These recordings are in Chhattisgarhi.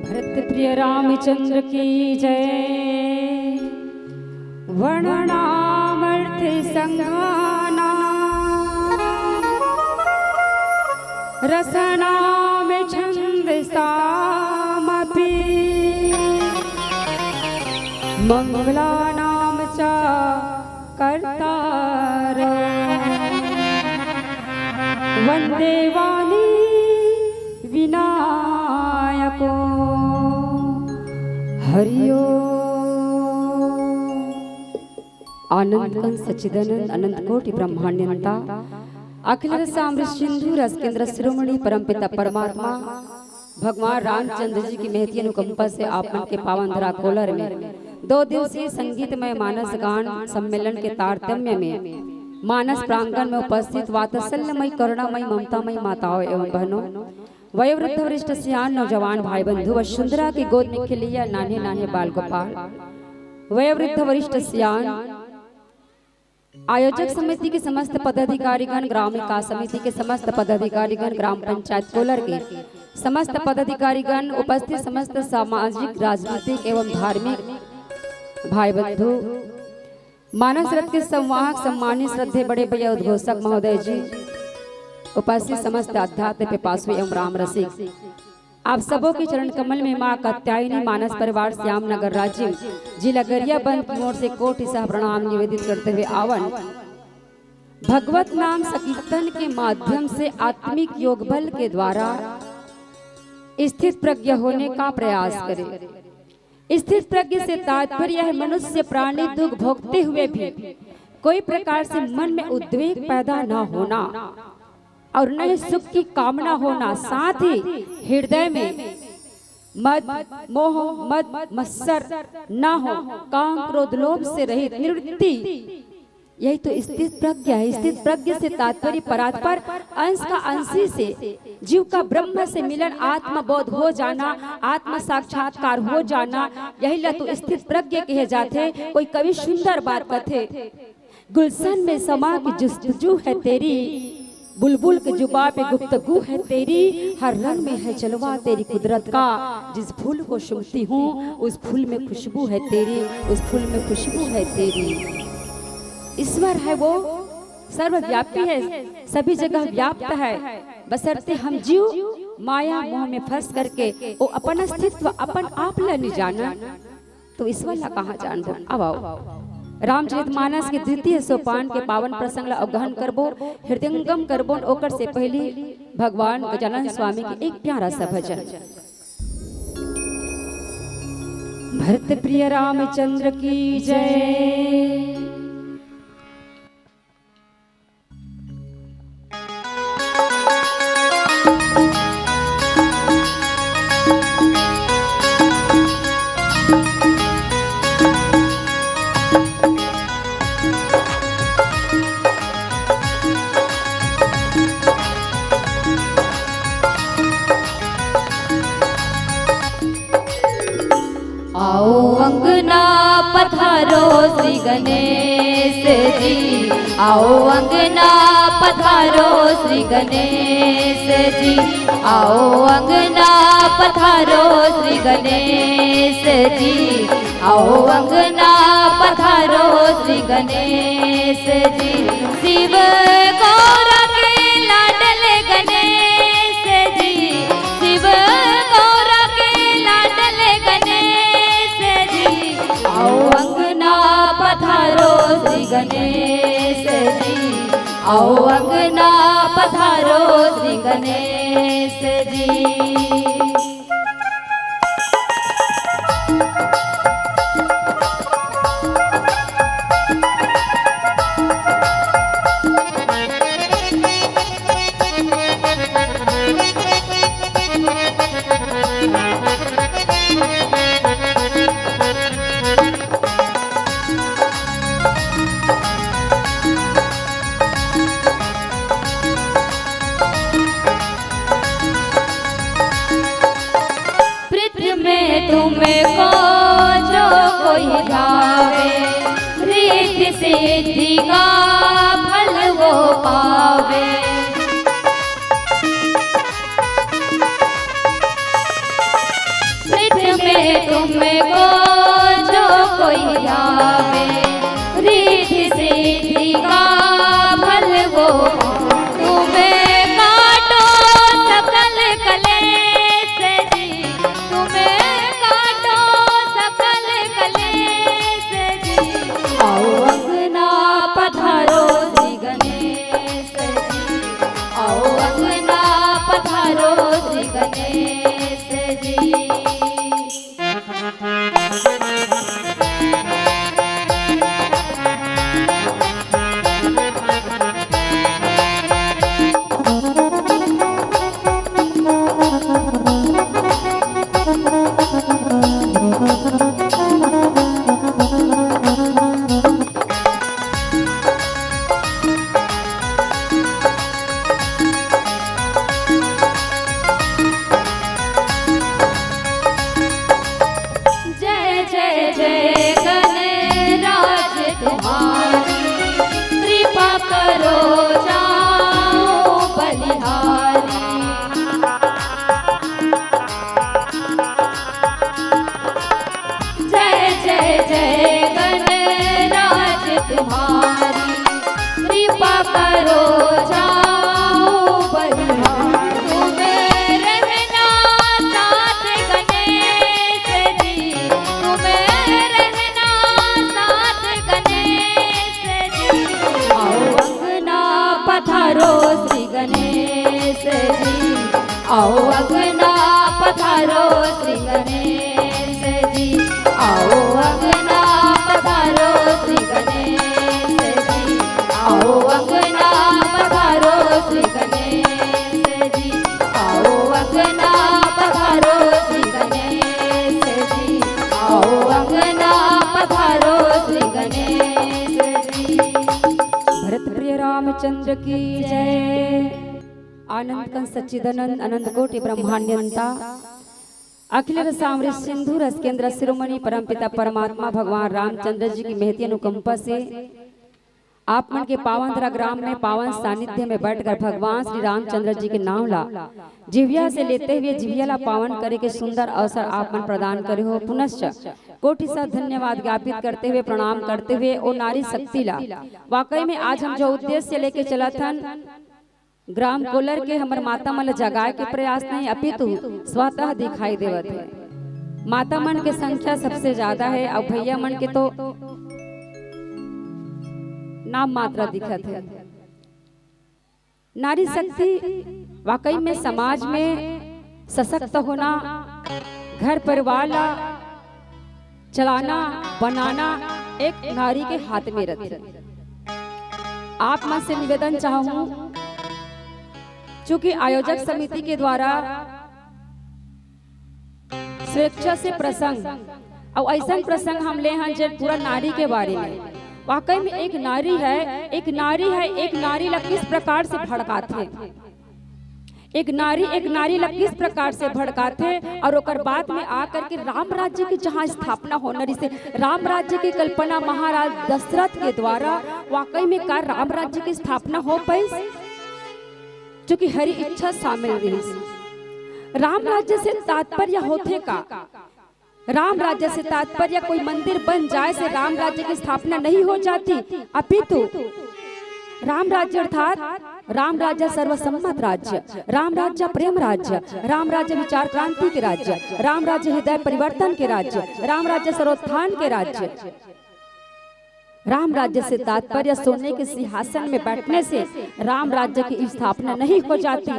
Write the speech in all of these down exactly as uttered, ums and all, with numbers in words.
भरत प्रिय रामचंद्र की जय। वर्णनामर्थ संघाना, रसनाम छंद सामपि, मंगलानाम च कर्तार, वंदे वाणी विनायको। हरि ओम। आनंद कंद सच्चिदानंद अनंत कोटि ब्रह्मांडंता, अखिल रस अमृत सिंधु रस केंद्र शिरोमणि परमपिता परमात्मा भगवान रामचंद्र जी की महती अनुकंपा से आप मन के पावन धरा कोलर में दो दिवसीय संगीतमय मानस गान सम्मेलन के तारतम्य में मानस प्रांगण में उपस्थित वात्सल्यमय, करुणामय, ममतामय माताओं एवं बहनों, वयोवृद्ध वरिष्ठ सियान नौजवान भाई बंधु व सुंदरा की गोद में खेलैया नान्हे नान्हे बाल गोपाल, वयोवृद्ध वरिष्ठ सियान, आयोजक समिति के समस्त पदाधिकारीगण, ग्राम विकास समिति के समस्त पदाधिकारीगण, ग्राम पंचायत कोलर के समस्त पदाधिकारीगण, उपस्थित समस्त सामाजिक, राजनीतिक एवं धार्मिक भाई बंधु, मानस रथ के संवाहक सम्मानित श्रद्धेय बड़े भैया उद्घोषक महोदय जी, उपस्थित समस्त अध्यात्म पिपासु एवं राम रसिक, आप सबों के चरण कमल में माँ कात्यायनी मानस परिवार श्याम नगर राजिम जिला गरियाबंद की ओर से कोटि सह प्रणाम निवेदित करते हुए आवन भगवत नाम संकीर्तन के माध्यम से आत्मिक योग बल के द्वारा स्थित प्रज्ञ होने का प्रयास करें। स्थित प्रज्ञ से तात्पर्य है मनुष्य प्राणी दुख भोगते हुए भी कोई प्रकार से मन में उद्वेग पैदा न होना और न ही सुख की कामना होना, साथ ही हृदय में मद, मोह, मद, मत्सर न हो, काम, क्रोध, लोभ से रहित निवृत्ति, यही तो स्थित प्रज्ञ है। स्थित प्रज्ञ से तात्पर्य परात्पर अंश का अंशी से जीव का ब्रह्म से मिलन, आत्मबोध हो जाना, आत्म साक्षात्कार हो जाना, यही ला तो स्थित प्रज्ञ कहे जाथे। कोई कवि सुंदर बात कथे, गुलशन में समा की जुस्तजू है तेरी, बुलबुल के जुबा पे गुफ्तगू है तेरी, हर रंग में है जलवा तेरी कुदरत का, जिस फूल को सूंघती हूँ उस फूल में खुशबू है तेरी, उस फूल में खुशबू है तेरी। ईश्वर है वो सर्वव्यापी है, सभी जगह व्याप्त है, बशर्ते हम जीव माया मोह में फंस करके वो अपन अस्तित्व अपन आप ला नहीं जाना। तो ईश्वर ला कहाँ जानबो? अब आओ, रामचरित मानस के द्वितीय सोपान के पावन प्रसंग ला अवगहन करबो, हृदयंगम करबो। ओकर से पहली भगवान गजानन स्वामी के एक प्यारा सा भजन। भरत प्रिय रामचंद्र की जय। आओ अंगना पधारो श्री गणेश जी, आओ अंगना पधारो श्री गणेश जी, आओ अंगना पधारो श्री गणेश जी, आओ अंगना पधारो श्री गणेश जी। शिव गौरा के लाडले गणेश जी, शिव गौरा के लाडले गणेश जी, आओ अंगना पधारो श्री गणेश जी, आओ अंगना पधारो श्री गणेश जी। पृथ्वी में तुमको जो कोई भावे, रिद्धि सिद्धि का फल वो पावे। में को जो कोई आवे, रिद्धि सिद्धि का फल वो। तुम्हें काटो सकल कलेश जी, तुम्हें काटो सकल कलेश जी। आओ अंगना पधारो श्री गणेश जी, आओ अंगना पधारो श्री गणेश जी। जय जय जय गणराज तुम्हारी, कृपा करो जाओ बलिहारी। जय जय जय गणराज तुम्हारी, कृपा करो जाओ बलिहारी। तुम्हें रहना साथ गणेश जी, तुम्हें रहना साथ गणेश जी। आओ अंगना पधारो श्री गणेश जी, आओ अंगना पधारो श्री गणेश जी, आओ अंगना पधारो श्री गणेश जी, आओ अंगना पधारो श्री गणेश जी, आओ अंगना पधारो श्री गणेश जी, आओ अंगना पधारो श्री गणेश जी। भरत प्रिय रामचंद्र की जय। आनंद कंद सच्चिदानंद अनंत कोटि ब्रह्मांड नियंता, अखिल रसामृत सिंधु रस केंद्र शिरोमणि परमपिता परमात्मा भगवान रामचंद्र जी की महती अनुकंपा से आप मन के पावन धरा ग्राम में पावन सानिध्य में बैठकर भगवान श्री रामचंद्र जी के नाम ला जिभिया से लेते हुए जिभिया ला पावन करे के सुंदर अवसर आप मन प्रदान करे हो। पुनश्च कोटि सा धन्यवाद ज्ञापित करते हुए, प्रणाम करते हुए ओ नारी शक्ति ला, वाकई में आज हम जो उद्देश्य लेके चलत हन, ग्राम कोलर के हमर माता मन ल जगाए के प्रयास नहीं, अपितु स्वतः दिखाई देवत हे। माता मन के संख्या सबसे ज्यादा हे अउ भैया मन के तो नाम मात्रा दिखत हे। नारी शक्ति वाकई में समाज में सशक्त होना, घर परिवार ला चलाना, बनाना एक नारी के हाथ में रथे। आप मन से निवेदन चाहूं, चूंकि आयोजक समिति के द्वारा स्वेच्छा से प्रसंग अउ ऐसन प्रसंग हम ले हन जे पूरा नारी के बारे में। वाकई में एक नारी है, एक नारी है, एक नारी ला किस प्रकार से भड़काथे, एक नारी एक नारी ला किस प्रकार से भड़काथे अउ ओकर बाद में आकर के राम राज्य की जहाँ स्थापना होना रहिसे, राम राज्य की कल्पना महाराज दशरथ के द्वारा वाकई में का राम राज्य की स्थापना हो पाइस? चूंकि हरि इच्छा शामिल रहिस। राम राज्य से तात्पर्य होथे का? राम राज्य से तात्पर्य कोई मंदिर बन जाए से राम राज्य की स्थापना नहीं हो जाती, अपितु राम राज्य अर्थात राम राज्य सर्वसम्मत राज्य, राम राज्य प्रेम राज्य, राम राज्य विचार क्रांति के राज्य, राम राज्य हृदय परिवर्तन के राज्य, राम राज्य सर्वोत्थान के राज्य। राम राज्य से तात्पर्य सोने के सिंहासन में बैठने से राम राज्य की स्थापना नहीं हो जाती,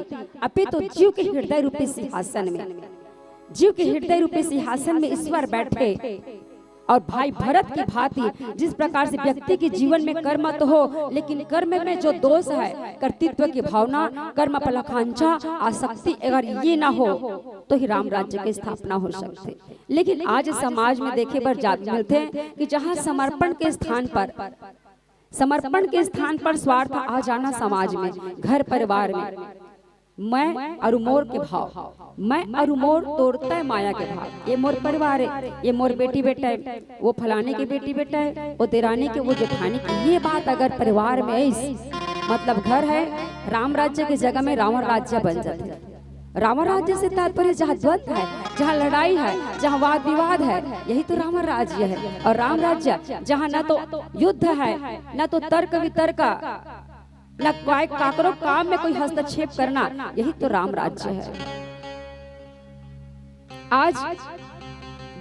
अपितु जीव के हृदय रूपी सिंहासन में, जीव के हृदय रूपी सिंहासन में ईश्वर बैठे और भाई भरत की भांति जिस प्रकार से व्यक्ति के जीवन में कर्म तो हो, लेकिन कर्म में जो दोष है, कर्तृत्व की भावना, कर्म फलाकांक्षा, आसक्ति, अगर ये ना हो तो ही राम राज्य की स्थापना हो सकती। लेकिन आज समाज में देखे बर जात मिलथे कि जहाँ समर्पण के स्थान पर, समर्पण के स्थान पर स्वार्थ आ जाना समाज में, घर परिवार में, मैं अउ मोर के भाव, मैं अउ मोर तोर तय माया के भाव, ये मोर परिवार है, ये मोर बेटी बेटा है, वो फलाने के बेटी बेटा है, वो देरानी के, वो जेठानी के, ये बात अगर परिवार में आइस, मतलब घर है, राम राज्य के जगह में रावण राज्य बन जाथे। राम राज्य से तात्पर्य जहाँ द्वंद्व है, जहाँ लड़ाई है, जहाँ वाद विवाद है, यही तो राम राज्य है। और राम राज्य जहाँ न तो युद्ध है, न तो तर्क वितर्क, न कोई काकरो काम में कोई हस्तक्षेप करना, यही तो राम राज्य है। आज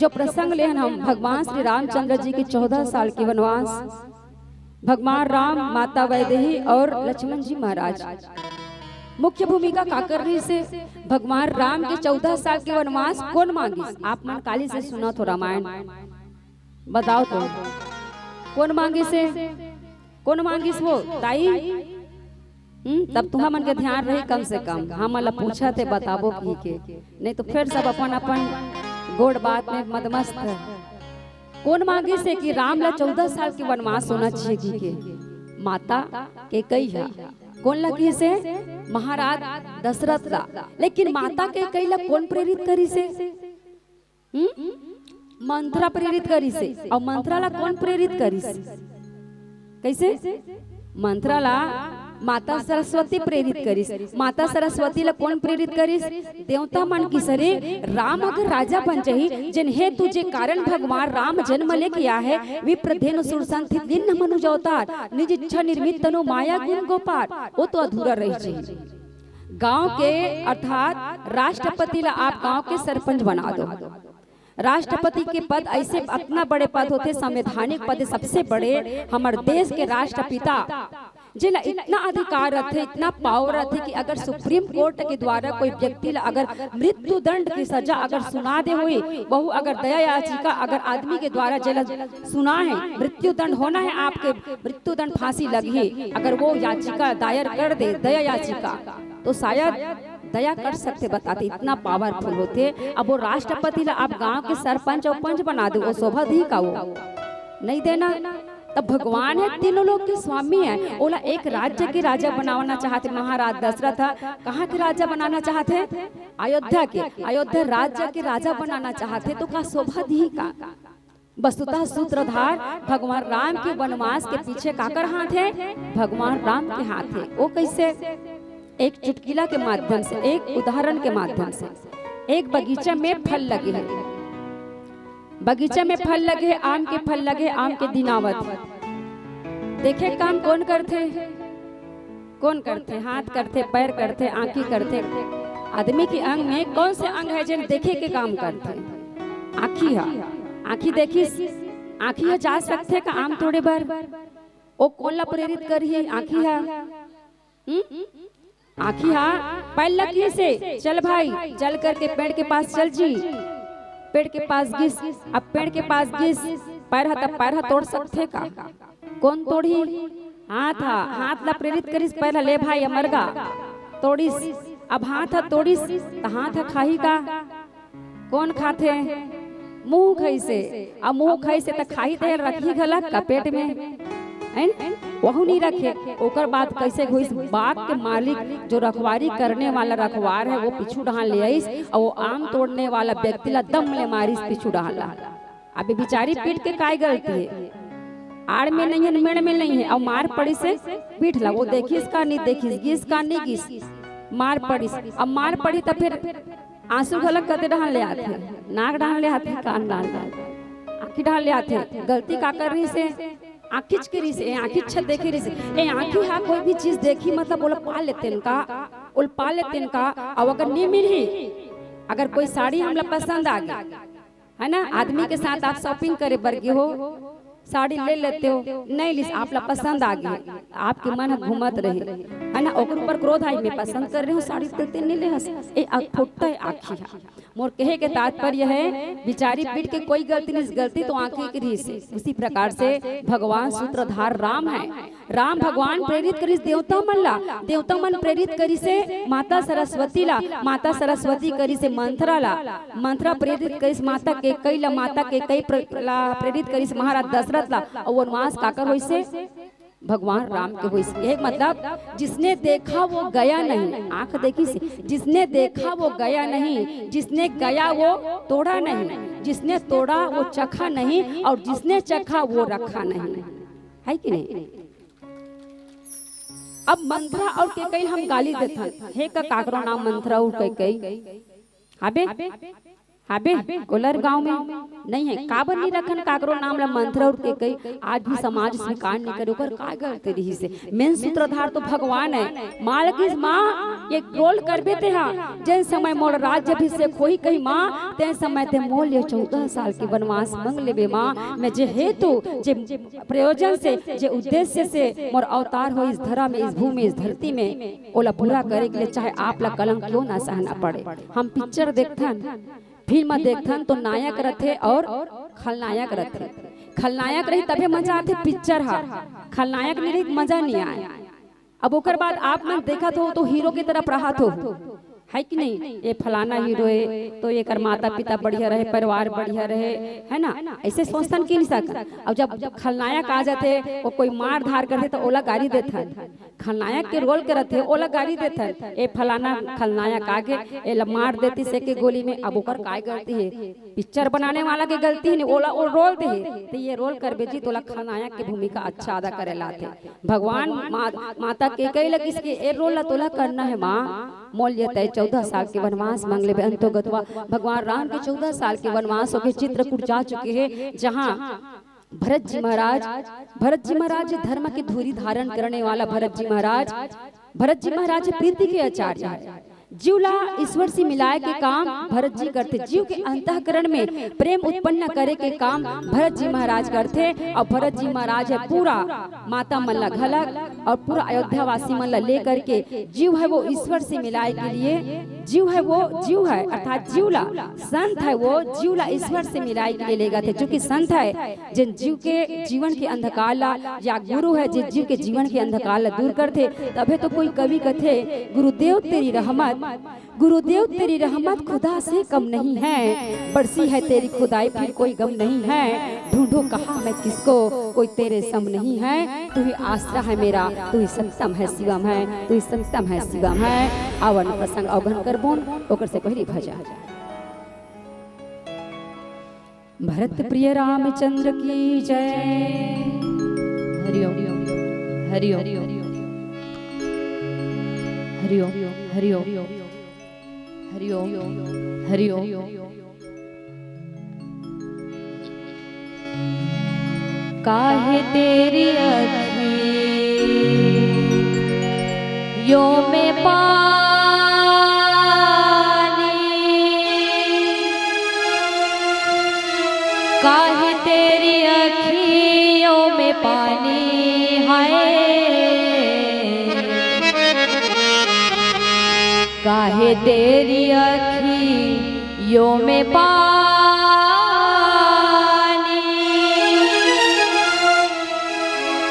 जो प्रसंग लेहन हम, भगवान श्री रामचंद्र जी के चौदह साल के वनवास, भगवान राम, माता वैदेही और लक्ष्मण जी महाराज। मुख्य भूमिका काकर रहिस हे? भगवान राम के चौदह साल के वनवास कोन मांगिस? आप मन काली से सुनत हो रामायण, बताओ तो, कोन मांगिस हे? कोन मांगिस वो, ताई? हम्म, तब तुहा मन के ध्यान रही कम से कम। हमन ला पूछत हे, बताबो कहिके, नहीं तो फिर सब अपन अपन गोड़ बात में मदमस्त हे। कोन मांगिस हे कि राम ला चौदह साल के वनवास होना चाहिए कहिके? माता कैकई हा। कोन ला किहिस हे? महाराज दशरथ ला। लेकिन माता कैकई ला कोन प्रेरित करिस हे? हम्म? मंथरा प्रेरित करिस हे। और मंथरा ला कोन प्रेरित करिस? कैसे? मंथरा ला माता सरस्वती प्रेरित करिस। माता सरस्वती ला कोन प्रेरित करिस? देवता मन किहिस हे, राम अगर राजा बन जाही, जेन हेतु, जे कारण भगवान राम जन्म लेके आए हे, विप्र धेनु सुर संत हित दीन्ह मनुज अवतार, निज इच्छा निर्मित तनु माया गुण गोपार, वो तो अधूरा रह जाही। गांव के अर्थात राष्ट्रपति ला आप गांव के सरपंच बना दो। राष्ट्रपति के पद ऐसे अतना बड़े पद होथे, संवैधानिक पद, सबसे बड़े हमर देश के राष्ट्रपिता, जेला इतना अधिकार रथे, इतना पावर रथे कि अगर सुप्रीम कोर्ट के द्वारा कोई व्यक्ति ला अगर मृत्यु दंड की सजा अगर सुना दे होही, वहू अगर दया याचिका अगर आदमी के द्वारा जेला सुना हे, मृत्यु दंड होना हे आपके, मृत्यु दंड, फांसी लगही, अगर वो याचिका दायर कर दे, दया याचिका, तो शायद दया कर सकथे, बताथे, इतना पावरफुल होथे। अब वो राष्ट्रपति ला आप गांव के सरपंच और पंच बना दे, वो शोभा दिही का? वो नहीं देना। तब भगवान हे, तीनों लोक के स्वामी हे, ओला एक राज्य के राजा बनाना चाहथे महाराज दशरथ। कहाँ के राजा बनाना चाहथे? अयोध्या के। अयोध्या राज्य के राजा बनाना चाहथे, तो का शोभा दिही का? वस्तुतः सूत्रधार भगवान राम के वनवास के पीछे काकर हाथ हे? भगवान राम के हाथ हे। वो कैसे? एक चुटकिला के माध्यम से, एक उदाहरण के माध्यम से। एक बगीचा में फल लगे हे, बगीचा में फल लगे हे, आम के फल लगे हे, आम के दिन आवत हे। देखे काम कोन करथे? कोन करथे? हाथ करथे, पैर करथे, आँखी करथे। आदमी के अंग में कौन से अंग हे जेन देखे के काम करथे? आँखी हा। आँखी देखिस, आँखी हा जा सकथे का आम तोड़े बर? ओ कोन ला प्रेरित करही? आँखी हा। हम्म? आँखी हा पैर ला किहिस हे, "चल भाई, चल करके पेड़ के पास चल जी।" पेड़ के पास गिस। अब पेड़ के पास गिस, पैर हा, तब पैर हा तोड़ सकथे का? कोन तोड़ही? हाथ हा। हाथ ला प्रेरित करिस, पैर हा, "ले भाई, अमरगा।" तोड़िस। अब हाथ हा तोड़िस, त हाथ हा खाही का? कोन खाथे? मुंह खाइस हे। अब मुंह खाइस हे त खाही त रखही घला का पेट में? हैं? वहू नहीं रखे। ओकर बाद कैसे होइस? बाग के मालिक, जो रखवारी करने वाला रखवार हे, वो पीछू डहान ले आइस और वो आम तोड़ने वाला व्यक्ति ला दम ले मारिस पीछू डहान ला। अबे बिचारी पीठ के काय गलती हे? आड़ में नहीं हे, मेड़ में नहीं हे, और मार पड़िस हे पीठ ला। वो देखिस का नहीं देखिस, गिस का नहीं गिस, मार पड़िस। अब मार पड़ी त फिर आंसू घलक कते डहान ले आथे, नाक डहान ले आथे, कान डहान ले आथे, आँखी डहान ले आथे। गलती काकर रहिस हे? आँखीच के रहिस हे, आँखीच देखे रहिस हे। ए आँखी हा कोई भी चीज देखही, मतलब ओला पा लेतेन का, ओला पा लेतेन का। अब अगर नहीं मिलही, अगर कोई साड़ी हमला पसंद आ गे, है ना, आदमी के साथ आप shopping करे बर गे हो, साड़ी ले लेते हो, नहीं लिस, आप ला पसंद आ गे, आपके मन ह घूमत रहे, है ना, ओकर ऊपर क्रोध आई, मैं पसंद कर रहे हो साड़ी, तेते नहीं ले हस। ए, आ, फोटा हे आँखी हा। मोर कहे के तात्पर्य हे, बिचारी पीठ के कोई गलती नहीं, गलती तो आँखी के रहिस हे। उसी प्रकार से भगवान सूत्रधार राम हे। राम भगवान प्रेरित करिस देवता मन ला, देवता मन प्रेरित करिस हे माता सरस्वती ला, माता सरस्वती करिस हे मंथरा ला, मंथरा प्रेरित करिस माता कैकई ला, माता कैकई प्र-, ला प्रेरित करिस महाराज दशरथ ला, और वनवास काकर होइस हे? भगवान राम के होइस हे। एक मतलब, जिसने देखा वो गया नहीं, आंख देखिस हे, जिसने देखा वो गया नहीं, जिसने गया वो तोड़ा नहीं, जिसने तोड़ा वो चखा नहीं, और जिसने चखा वो रखा नहीं, है कि नहीं? अब मंथरा अउ केकई ल हम गाली देथन, हे का काकरो नाम मंथरा अउ केकई? हाबे, हाबे, कोलार गांव में नइ हे। काबर नइ रखन काकरो नाम ला मंथरा अउ केकई? आज भी समाज स्वीकार नइ करे, ओकर का गलती रहिस हे? मेन सूत्रधार तो भगवान हे। माँ ल किहिस, माँ, ये रोल करबे तेहा, जेन समय मोर राज्याभिषेक होही कही माँ, तेन समय तें मोर ले चौदह साल के वनवास मंग लेबे माँ। मैं जे हेतु, जे प्रयोजन से, जे उद्देश्य से मोर अवतार होइस धरा में, इस भूमि में, इस धरती में, ओला पूरा करे के लिए चाहे आप ला कलंक क्यों ना सहना पड़े। हम पिक्चर देखथन, फिल्म देखथन तो नायक रथे अउ खलनायक रथे। खलनायक रही तभे मजा आथे पिक्चर हा, खलनायक नइ रही त मजा नइ आय। अब ओकर बाद आप मन देखत हो तो हीरो के तरफ रहत हो, हे कि नहीं? ये फलाना हीरो हे तो एकर माता पिता बढ़िया रहे, परिवार बढ़िया रहे, हे ना? अइसे सोचथन कि नइ सकन। अउ जब खलनायक आ जाथे, ओ कोई मार धार करथे तो ओला गारी देथन। खलनायक के रोल करत हे, ओला गारी देथन, ए फलाना खलनायक आगे, एला मार देतिस एक गोली में, अब ओकर काय गलती हे? पिक्चर बनाने वाला के गलती हे, ओला ओ रोल दे हे। त ये रोल करबे जी, तोला खलनायक के भूमिका अच्छा अदा करे ला आथे। भगवान मा-, माता केकई ल किहिस के ए रोल ला तोला करना हे माँ, मोर ले तैं चौदह साल के वनवास मंग लेबे। अंतोगतवा भगवान राम के चौदह साल के वनवास होके चित्रकूट जा चुके हे, जहाँ भरत जी महाराज, भरत जी महाराज धर्म के धूरी धारण करने वाला भरत जी महाराज, भरत जी महाराज प्रीति के आचार्य हे। जीव ला ईश्वर से मिलाय के काम भरत जी करथे। जीव के अंतःकरण में प्रेम उत्पन्न करे के काम भरत जी महाराज करथे। अउ भरत जी महाराज हे पूरा माता मन ला घलक अउ पूरा अयोध्या वासी मन ला लेकर के जीव हे वो ईश्वर से मिलाय के लिए, जीव हे वो, जीव हे अर्थात जीव ला, संत हे वो जीव ला ईश्वर से मिलाय के लिए लेगथे। चूंकि संत हे जेन जीव के जीवन के अंधकार ला, या गुरु हे जेन जीव के जीवन के अंधकार ला दूर करथे। तभे तो कोई कवि कथे, गुरुदेव तेरी रहमत, गुरुदेव तेरी रहमत खुदा से कम नहीं है, बरसी है तेरी खुदाई फिर कोई गम नहीं है। ढूंढो कहाँ मैं किसको, कोई तेरे सम नहीं है। तू ही आसरा है मेरा, तू ही सत्यम है शिवम है, तू ही सत्यम है शिवम है। आवन प्रसंग अवगन करबोन, ओकर से पहली भजन। भरत प्रिय रामचंद्र की जय। हरिओम, हरिओम, हरिओम, हरिओम, हरिओम, हरिओम। काहे तेरी अखियों में पानी, काहे तेरी अखियों में पानी है, काहे तेरी अखियों में पानी,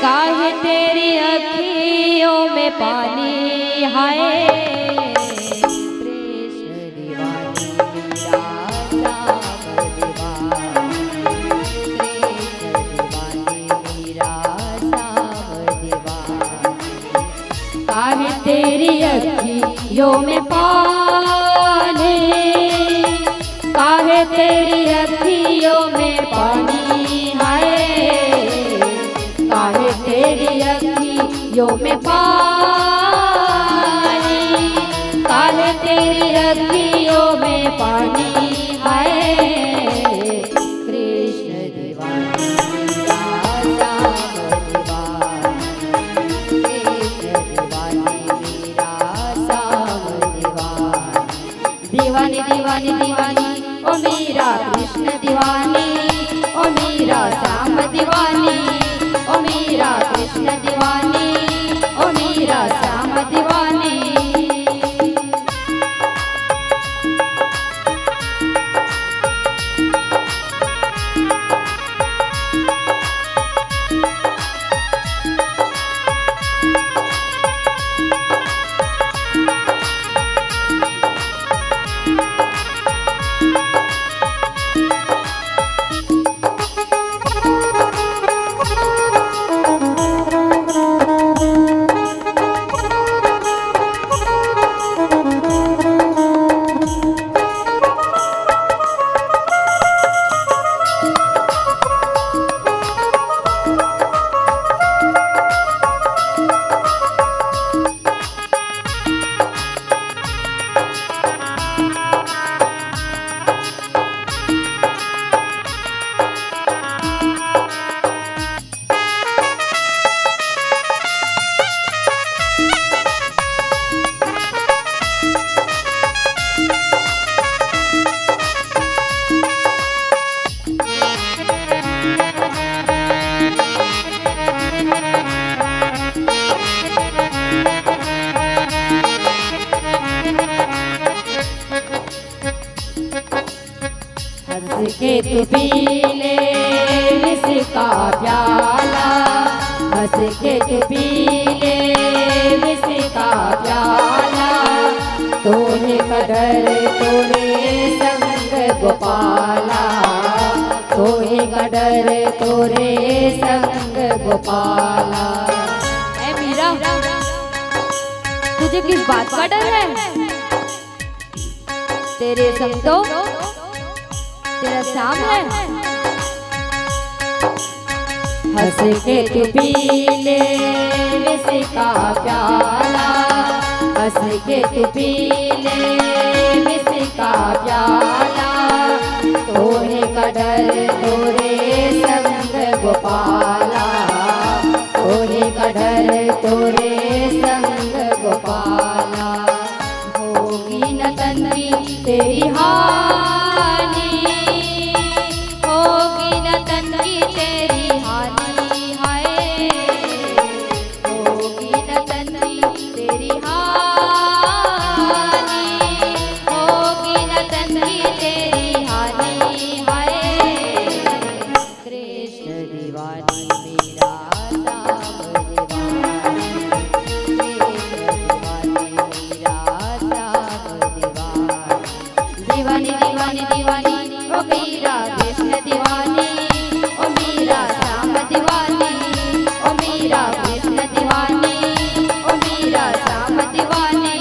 काहे तेरी अखियों में पानी है। कृष्ण दीवानी मीरा श्याम दीवानी, कृष्ण दीवानी मीरा श्याम दीवानी। काहे तेरी अखियों में पानी, काहे तेरी अखियों में पानी है, काहे तेरी अखियों में पानी, काहे तेरी अखियों में पानी है। कृष्ण दीवानी, राधा दीवानी, कृष्ण दीवानी, मीरा श्याम दीवानी। दीवानी, दीवानी, दीवानी, ओ मीरा कृष्ण दीवानी, ओ मीरा श्याम दीवानी, ओ मीरा कृष्ण दीवानी, ओ मीरा श्याम दीवानी। हंस के तू पी ले विष का प्याला, हंस के तू पी ले विष का प्याला। तोहे का डर तोरे संग गोपाला, तोहे का डर तोरे संग गोपाला। ए मीरा, तुझे किस बात का डर है? तेरे संग तो तेरा श्याम है। हंस के तू पी ले विष का प्याला, हंस के तू पी ले विष का प्याला। तोहे का डर तोरे संग गोपाला, तोहे का डर तोरे संग गोपाला। होगी न तन की तेरी हानि, होगी न तन की तेरी हानि, हाय। होगी न तन की तेरी हानि, होगी न तन की तेरी हानि, हाय। कृष्ण दीवानी मीरा श्याम दीवानी, कृष्ण दीवानी मीरा श्याम दीवानी। दीवानी, दीवानी, दीवानी, ओ मीरा कृष्ण दीवानी, ओ मीरा श्याम दीवानी, ओ मीरा कृष्ण दीवानी, ओ मीरा श्याम दीवानी।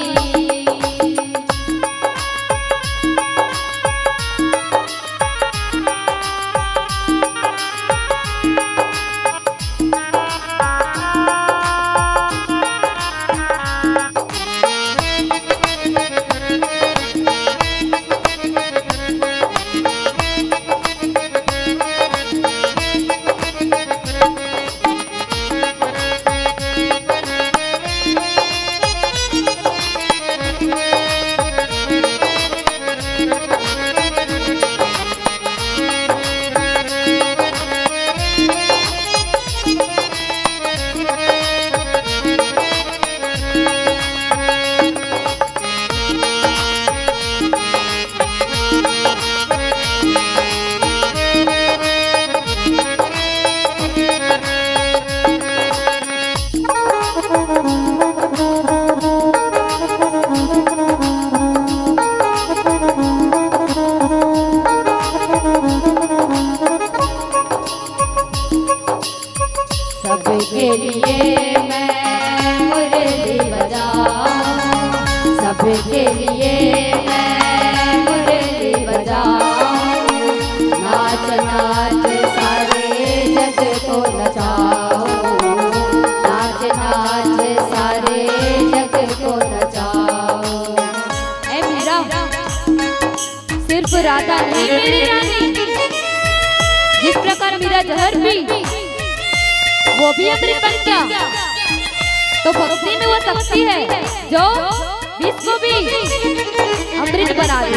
सबके लिए मैं मुरली बजाऊं, सबके लिए मैं मुरली बजाऊं। नाच नाच सारे जग को नचाओ, नाच नाच सारे जग को नचाओ। ए मीरा, सिर्फ राधा नहीं मेरी रानी, जिस प्रकार मीरा जहर पी, वो भी अमृत बन गया। तो भक्ति में वो शक्ति है जो विष को भी अमृत बना दे।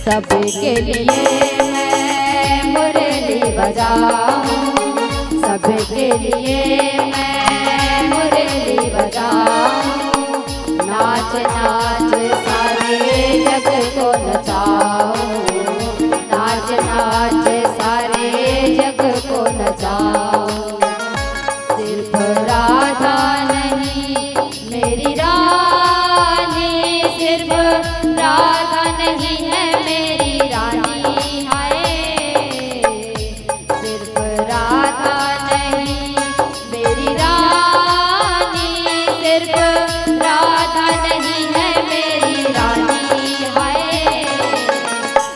सबके लिए मैं मुरली बजाऊं, सबके लिए मैं मुरली बजाऊं। नाच नाच सारे जग को नचाओ, नाच नाच सारे जग को नचाओ। सिर्फ राधा नहीं मेरी रानी, सिर्फ राधा नहीं है मेरी रानी, हाय। सिर्फ राधा नहीं मेरी रानी, सिर्फ राधा नहीं है मेरी रानी, हाय।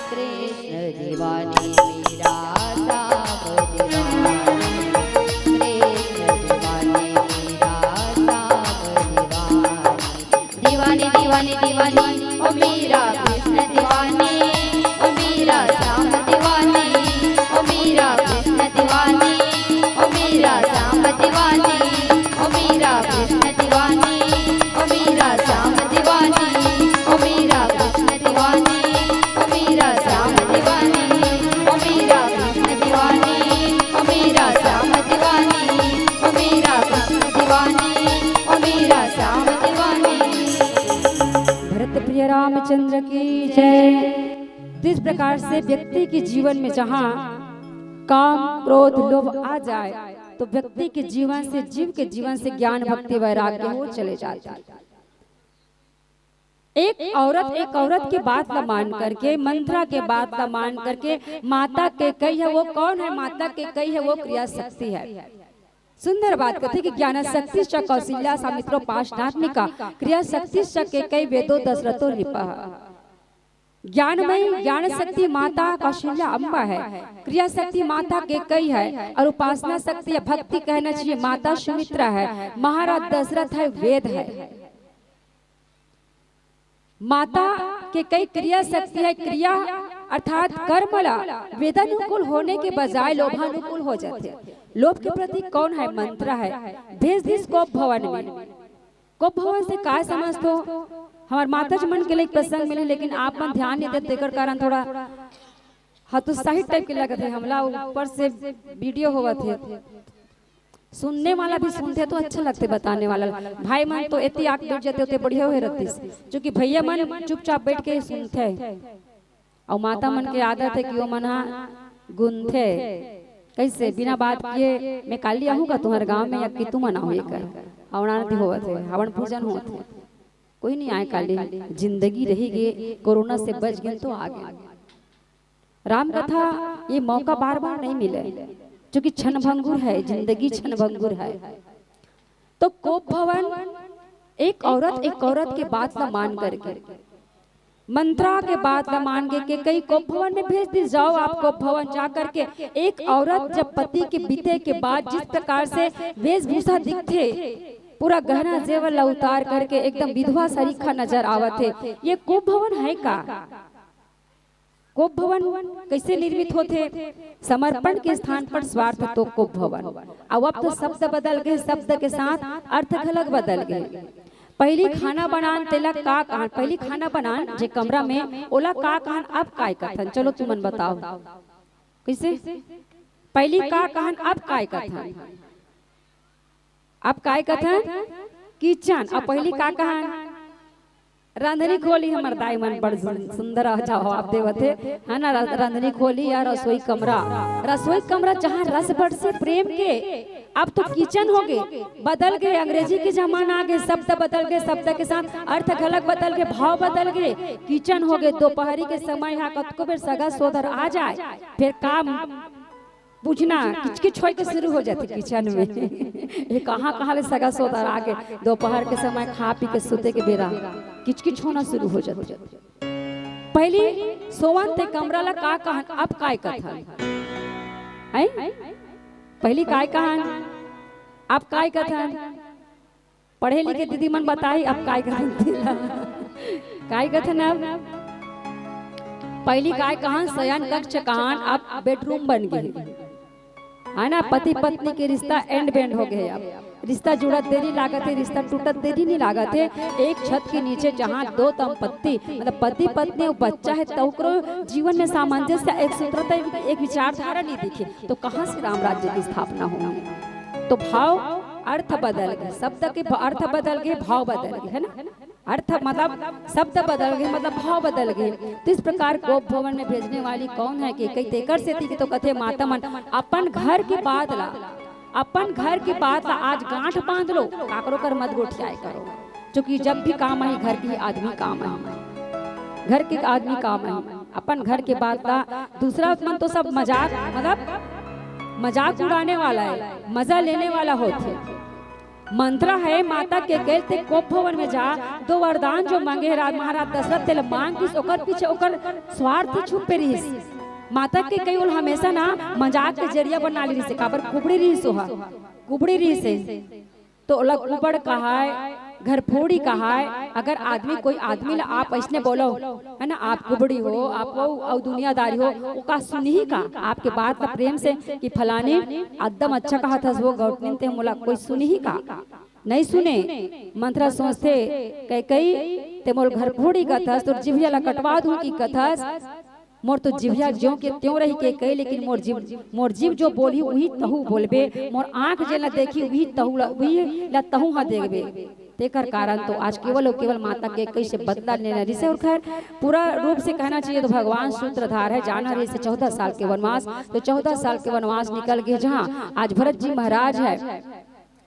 कृष्ण दीवानी मीरा श्याम दीवानी, कृष्ण दीवानी मीरा श्याम दीवानी। दीवानी, दीवानी, दीवानी, ओ मीरा कृष्ण दीवानी, ओ मीरा श्याम दीवानी, ओ मीरा कृष्ण दीवानी, ओ मीरा श्याम दीवानी, ओ मीरा कृष्ण दीवानी, ओ मीरा श्याम दीवानी, ओ मीरा कृष्ण दीवानी, ओ मीरा श्याम दीवानी, ओ मीरा कृष्ण दीवानी, ओ मीरा श्याम दीवानी, ओ मीरा कृष्ण दीवानी, ओ मीरा श्याम दीवानी। रामचंद्र की जय। जिस प्रकार से व्यक्ति के जीवन में जहाँ काम, क्रोध, लोभ आ जाए, तो व्यक्ति के जीवन से, जीव के जीवन से ज्ञान, भक्ति, वैराग्य हो चले जाते हैं। एक औरत, एक औरत के बात ला मान करके, मंत्रा के बात ला मान करके, माता कैकई है, वो कौन है? माता कैकई है, वो क्रिया शक्ति है। सुंदर बात कथे कि ज्ञान शक्ति च कौशल्या सामित्रो पाषाणात्मिका, क्रिया शक्ति च कैकई वेदो दशरथो नृपः। ज्ञानमयी, ज्ञान शक्ति माता कौशल्या अम्बा है, क्रिया शक्ति माता कैकई है, और उपासना शक्ति या भक्ति कहना चाहिए माता सुमित्रा है, महाराज दशरथ है, वेद है। माता कैकई क्रिया शक्ति है, क्रिया अर्थात कर्म ला वेदानुकूल होने के बजाय लोभानुकूल हो जाथे। लोभ के प्रतीक कौन है? मंत्रा है। भेज दिस कोप भवन में। कोप भवन से का समझथो? हमर माता जी मन के लिए एक प्रसंग मिले, लेकिन आप मन ध्यान नहीं देते, तेकर कारण थोड़ा हतोत्साहित टाइप के लगत हे हमला। ऊपर से वीडियो होवत हे, सुनने वाला भी सुनथे तो अच्छा लगथे बताने वाला। भाई मन तो एती आग बैठ जाते होते बढ़िया होए रहतिस, क्योंकि भैया मन चुपचाप बैठ के सुनथे। अउ माता मन के आदत है कि वो मन हा गुनथे। कैसे? बिना बात किए, "मैं काली आहूँ का तुम्हारे गांव में, या कि तुमन आहू?" ये कर। हवनारती होवत है, हवन पूजन होत है। कोई नहीं आए काली। जिंदगी रही गे, कोरोना से बच गए तो आ गए। राम कथा ये मौका बार बार नहीं मिले, क्योंकि क्षणभंगुर है, जिंदगी क्षणभंगुर है। तो कोप भवन, एक औरत, एक औरत के बात ला मान करके, मंत्रा के बात ला मान के, कैकई कोप भवन में भेज दिस, "जाओ आप कोप भवन जा करके।" एक औरत जब पति के बीते के बाद जिस प्रकार से वेशभूषा दिखथे, पूरा गहना जेवर ला उतार करके एकदम विधवा सरीखा नजर आवत हे, ये कोप भवन है का? कोप भवन कैसे निर्मित होथे? समर्पण के स्थान पर स्वार्थ तो कोप भवन। अब, अब तो शब्द बदल गए, शब्द के साथ अर्थ घलक बदल गए। पहली खाना बनान तेला का कहन? पहली खाना बनान जे कमरा में, ओला का कहन? अब काय कथन? चलो तुमन बताओ। कैसे? पहली का कहन, अब काय कथन? अब काय कथन? किचन। अब पहली का कहन? रांधनी खोली। हमर दाई मन बड़ सुन-, सुंदर जवाब देवत हे, है ना? रा-, रांधनी खोली या रसोई कमरा, रसोई कमरा जहाँ रस बरसे प्रेम के। अब तो किचन हो गए, बदल गए, अंग्रेजी के जमाना आ गए, शब्द बदल गए, शब्द के साथ अर्थ घलक बदल गए, भाव बदल गए। किचन हो गए, दोपहरी के समय यहाँ कतको बेर सगा सोदर आ जाए, फिर काम पूछना, किचकिच होए के शुरू हो जाथे किचन में। ये कहाँ कहाँ ले सगा सोदर आ गए, दोपहर के समय खा पी के सुते के बेरा किचकिच होना शुरू हो जाथे। पहली सोवन ते कमरा ला का कहन, अब काय कथन? हैं? पहली काय कहन, अब काय कथन? पढ़े लिखे दीदी मन बताई, अब काय कथन तेला? काय कथन अब? पहली काय कहन, शयन कक्ष कहन, अब बेडरूम बन गए, है ना? पति पत्नी के रिश्ता एंड बैंड हो गए। अब रिश्ता जुड़त देरी लागत हे, रिश्ता टूटत देरी नहीं लागत हे। एक छत के नीचे जहाँ दो दंपत्ति, मतलब पति पत्नी और बच्चा है, तो ओकरो जीवन में सामंजस्य, एक सूत्रता, एक विचारधारा नहीं दिखे, तो कहाँ से राम राज्य की स्थापना होगी? तो भाव अर्थ बदल गए, शब्द के भ-, अर्थ बदल गए, भाव बदल गए, है ना? अर्थ मतलब शब्द बदल गए, मतलब भाव बदल गए। तो इस प्रकार कोप भवन में भेजने वाली कौन है? कैकई? तेकर सेती के तो कथे माता मन, अपन घर के बात ला, अपन घर के बात ला आज गांठ बांध लो, काकरो कर मत गोठियाए करो, क्योंकि जब भी काम आही घर के आदमी काम आही, घर के आदमी काम आही। अपन घर के बात ला, दूसरा मन तो सब मजाक, मतलब मजाक उड़ाने वाला है, मजा लेने वाला होथे। मंत्रा है, माता कैकई ल ते कोप भवन में जा, दो वरदान जो मांगे हे राज महाराज दशरथ, तेला मांग किस, ओकर पीछे ओकर स्वार्थ ही छुपे रहिस। माता कैकई ओला हमेशा ना मजाक के जरिया बना ले रहिस, काबर कुबड़ी रहिस ओहा, कुबड़ी रहिस हे। तो ओला कुबड़ कहाय, घर फोड़ी कहाय, अगर आदमी, कोई आदमी ला आप ऐसने बोलो, है ना, "आप कुबड़ी हो, आप वो अउ दुनियादारी हो", वो का सुनही का? आपके बात ला प्रेम से कि फलानी एकदम अच्छा कहत हस वो गौटनिन, ते मोला कोई सुनही का? नहीं सुने। मंत्रा सोचथे, कैकई, ते मोर घर फोड़ी कथस, तोर जिभिया ला कटवा दूं कि कथस, मोर तो जिभिया ज्यों के त्यों रही कैकई, लेकिन मोर जीव, मोर जीव जो बोलही उही तहू बोलबे, मोर आंख जेला देखही उही तहू ला, उही ला तहू हा देखबे। तेकर कारण तो आज केवल अउ केवल माता के कइसे बदला लेना रिहिसे। अउ खैर, पूरा रूप से कहना चाहिए तो भगवान सूत्रधार है। जाना रिहिसे चौदह साल के वनवास, तो चौदह साल के वनवास निकल के जहाँ आज भरत जी महाराज है,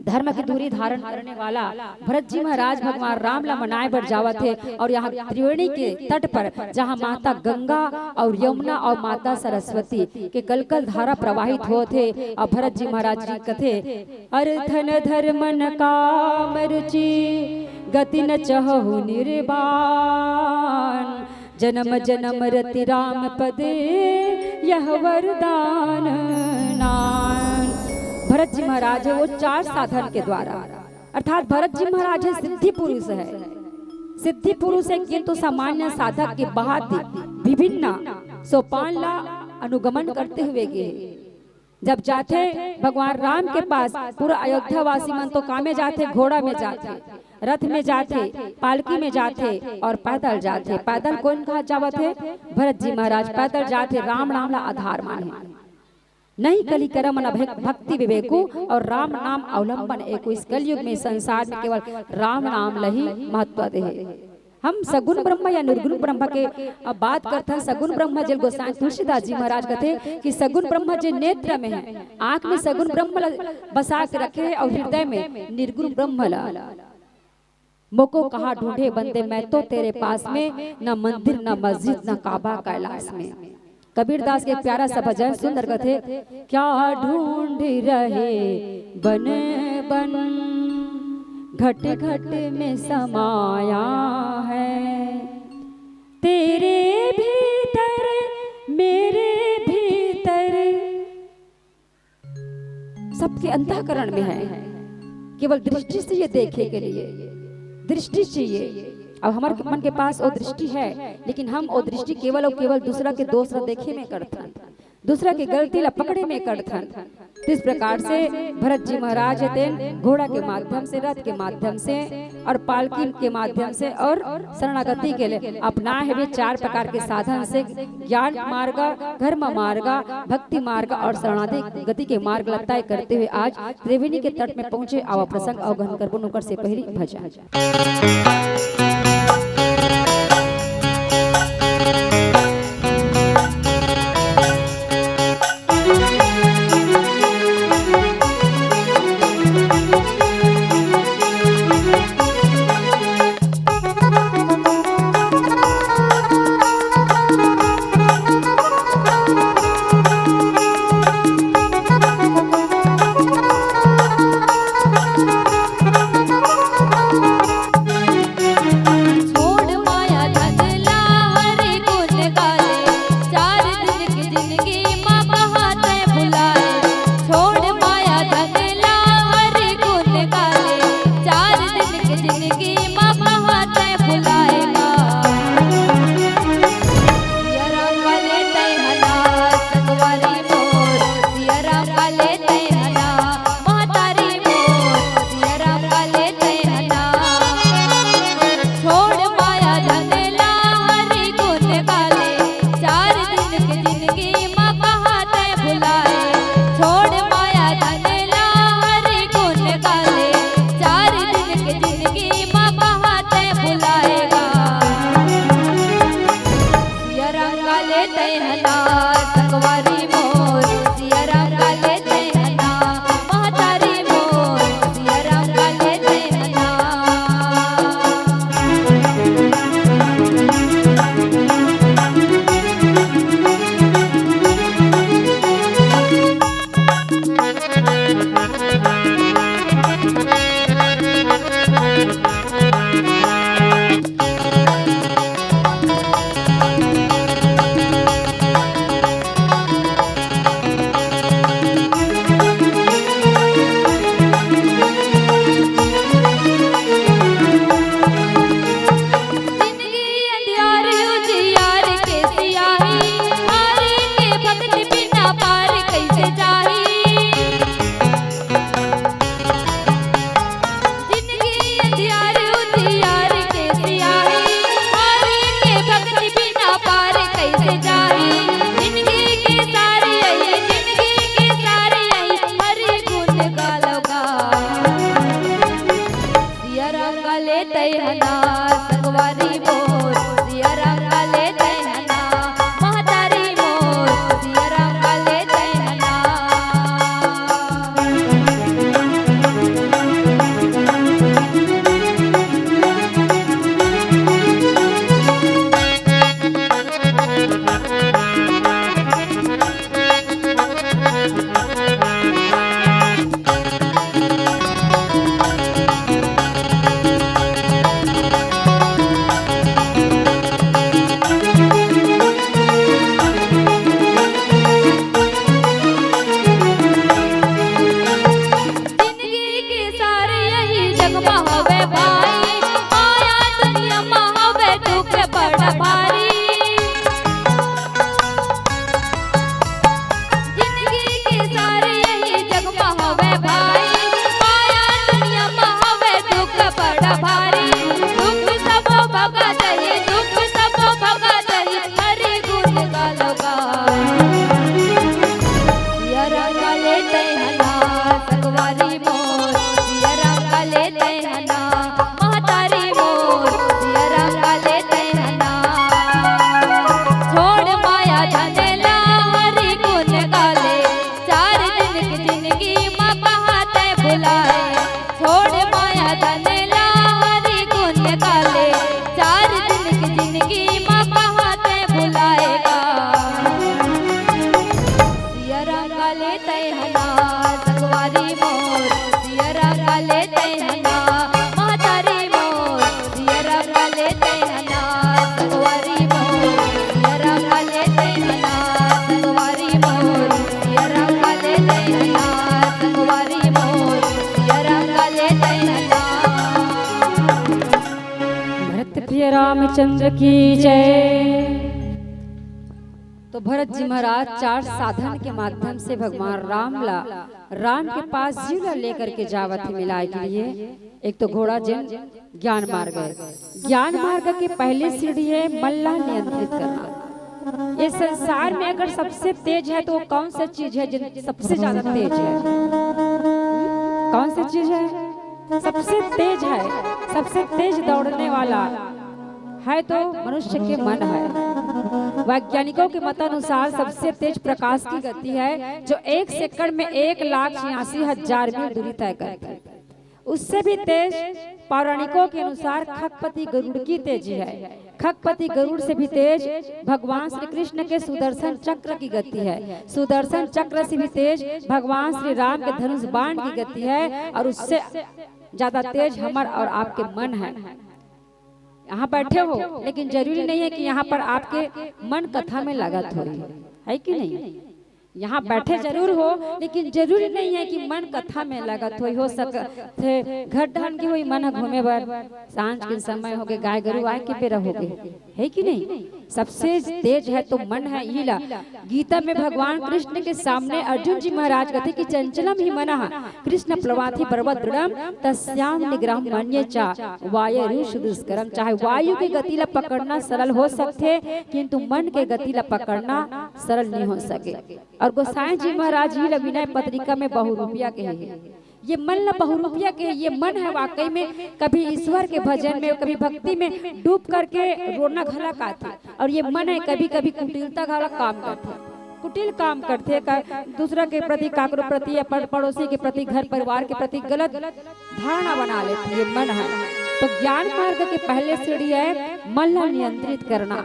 धर्म की धुरी धारण करने वाला भरत जी महाराज भगवान राम ला मनाए बर जावत हे। अउ यहाँ त्रिवेणी के तट पर जहाँ माता गंगा अउ यमुना अउ माता सरस्वती के कलकल धारा प्रवाहित होत हे, अउ भरत जी महाराज जी कथे, अर धन धर्म न काम रुचि, गति न चहहु निर्बान। जनम जनम रति राम पद, यह वरदान नान। भरत जी महाराज है वो चार साधन के द्वारा, अर्थात भरत जी महाराज है सिद्धि पुरुष है। सिद्धि पुरुष है, किंतु सामान्य साधक के बहुत विभिन्न सोपान ला अनुगमन करते हुए गे। जब जाथे भगवान राम के पास, पूरा अयोध्या वासी मन तो कामे जाथे, घोड़ा में जाथे, रथ में जाथे, पालकी में जाथे अउ पैदल जाथे। पैदल कोन कहा जावत हे? भरत जी महाराज पैदल जाथे, राम नाम ला आधार माने। नहीं कली करम न भक-, भक्ति विवेकु अउ राम नाम अवलंबन एको। इस कलयुग में संसार में केवल राम नाम ला ही महत्व दे हे। हम सगुण ब्रह्म या निर्गुण ब्रह्म के अब बात करथन। सगुण ब्रह्म जेल गोसाई तुलसीदास जी महाराज कथे कि सगुण ब्रह्म जे नेत्र में है, आंख में सगुण ब्रह्म ला बसा के रखे है अउ हृदय में निर्गुण ब्रह्म ला। मोको कहाँ ढूंढे बंदे, मैं तो तेरे पास में, न मंदिर न मस्जिद न काबा कैलाश में। कबीरदास के प्यारा सा भजन सुंदर कथे, क्या ढूंढ रहे बन बन, घट घट में समाया है। तेरे भीतर, मेरे भीतर, सबके अंतःकरण में है। केवल दृष्टि से ये देखे के लिए दृष्टि चाहिए। अब हमर मन के पास वो दृष्टि है, लेकिन हम वो दृष्टि केवल अउ केवल दूसरा के दोष ला देखे में करथन, दूसरा के गलती ला पकड़े में करथन। तो इस प्रकार से भरत जी महाराज हे तेन घोड़ा के माध्यम से, रथ के माध्यम से अउ पालकी के माध्यम से अउ शरणागति के लिए अपनाए हुए चार प्रकार के साधन से ज्ञान मार्ग, धर्म मार्ग, भक्ति मार्ग अउ शरणागति के मार्ग ला तय करते हुए आज त्रिवेणी के तट में पहुंचे। आवा प्रसंग अवगहन करबो, ओकर से पहिली भजन। भगा जही, दुख सब भगा जही, हरि गुण गालो गाय। सिया राम का ले तैं हना, संगवारी मोर, सिया राम का ले तैं हना, महतारी मोर, सिया राम का ले तैं हना। छोड़ माया धन ला, हरि गुण गाले, चार दिन की जिंदगी मा कहाँ तैं भुलाए। छोड़ माया धन ला, हरि गुण गाले, चार दिन की जिंदगी मा कहाँ तैं भुलाएगा। सिया राम का ले तैं हना, संगवारी मोर, सिया राम का ले तैं हना, महतारी मोर, सिया राम का ले तैं हना, संगवारी मोर, सिया राम का ले तैं हना, संगवारी मोर, सिया राम का ले तैं हना, संगवारी मोर, सिया राम का ले तैं हना। भरत प्रिय रामचंद्र की जय। तो भरत जी महाराज चार साधन के माध्यम से भगवान राम ला, राम के पास जीव ला लेकर के जावत हे मिलाए के लिए। एक तो घोड़ा जेन ज्ञान मार्ग है, ज्ञान मार्ग के पहली सीढ़ी है मन ला नियंत्रित करना। ये संसार में अगर सबसे तेज है तो वो कौन सा चीज है जिन सबसे ज्यादा तेज है? कौन सी चीज है सबसे तेज है, सबसे तेज दौड़ने वाला है तो मनुष्य के मन है। वैज्ञानिकों के मतानुसार सबसे तेज प्रकाश की गति है जो एक सेकंड में एक लाख छियासी हजार मील दूरी तय करती है। उससे भी तेज पौराणिकों के अनुसार खगपति गरुड़ की तेजी है। खगपति गरुड़ से भी तेज भगवान श्री कृष्ण के सुदर्शन चक्र की गति है। सुदर्शन चक्र से भी तेज भगवान श्री राम के धनुष बाण की गति है और उससे ज्यादा तेज हमर और आपके मन है। यहाँ बैठे हो, लेकिन जरूरी नहीं है कि यहाँ पर आपके मन कथा में लगत हो, है कि नहीं? यहाँ बैठे जरूर हो, लेकिन जरूरी नहीं है कि मन कथा में लगत हो। हो सकथे घर डहन के होई मन ह घूमे बर, सांझ के समय होगे, गाय गरु आए के बेरा होगे, है कि नहीं? सबसे तेज है तो मन है, इही ला गीता में भगवान कृष्ण के सामने अर्जुन जी महाराज कहते कि चंचलम ही मनः कृष्ण प्लवाथि पर्वत दृढ़म तस्याम निग्रहम मन्ये च वायु सुदुष्करम। चाहे वायु के गति ला पकड़ना सरल हो सकथे, किंतु मन के गति ला पकड़ना सरल नहीं हो सके। और गोसाई जी महाराज ही ला विनय पत्रिका में बहुरूपिया कहे हे। ये मन ला बहुरूपिया कहे, ये मन है वाकई में कभी ईश्वर के भजन में, कभी भक्ति में डूब करके रोना घला काथे, और ये मन है कभी-कभी कुटिलता घला काम करथे, कुटिल काम करथे, का-, दूसरा के प्रति, काकरो प्रति, अपन पड़ोसी के प्रति, घर परिवार के प्रति गलत धारणा बना लेथे ये मन है। तो ज्ञान मार्ग के पहले सीढ़ी है मन ला नियंत्रित करना।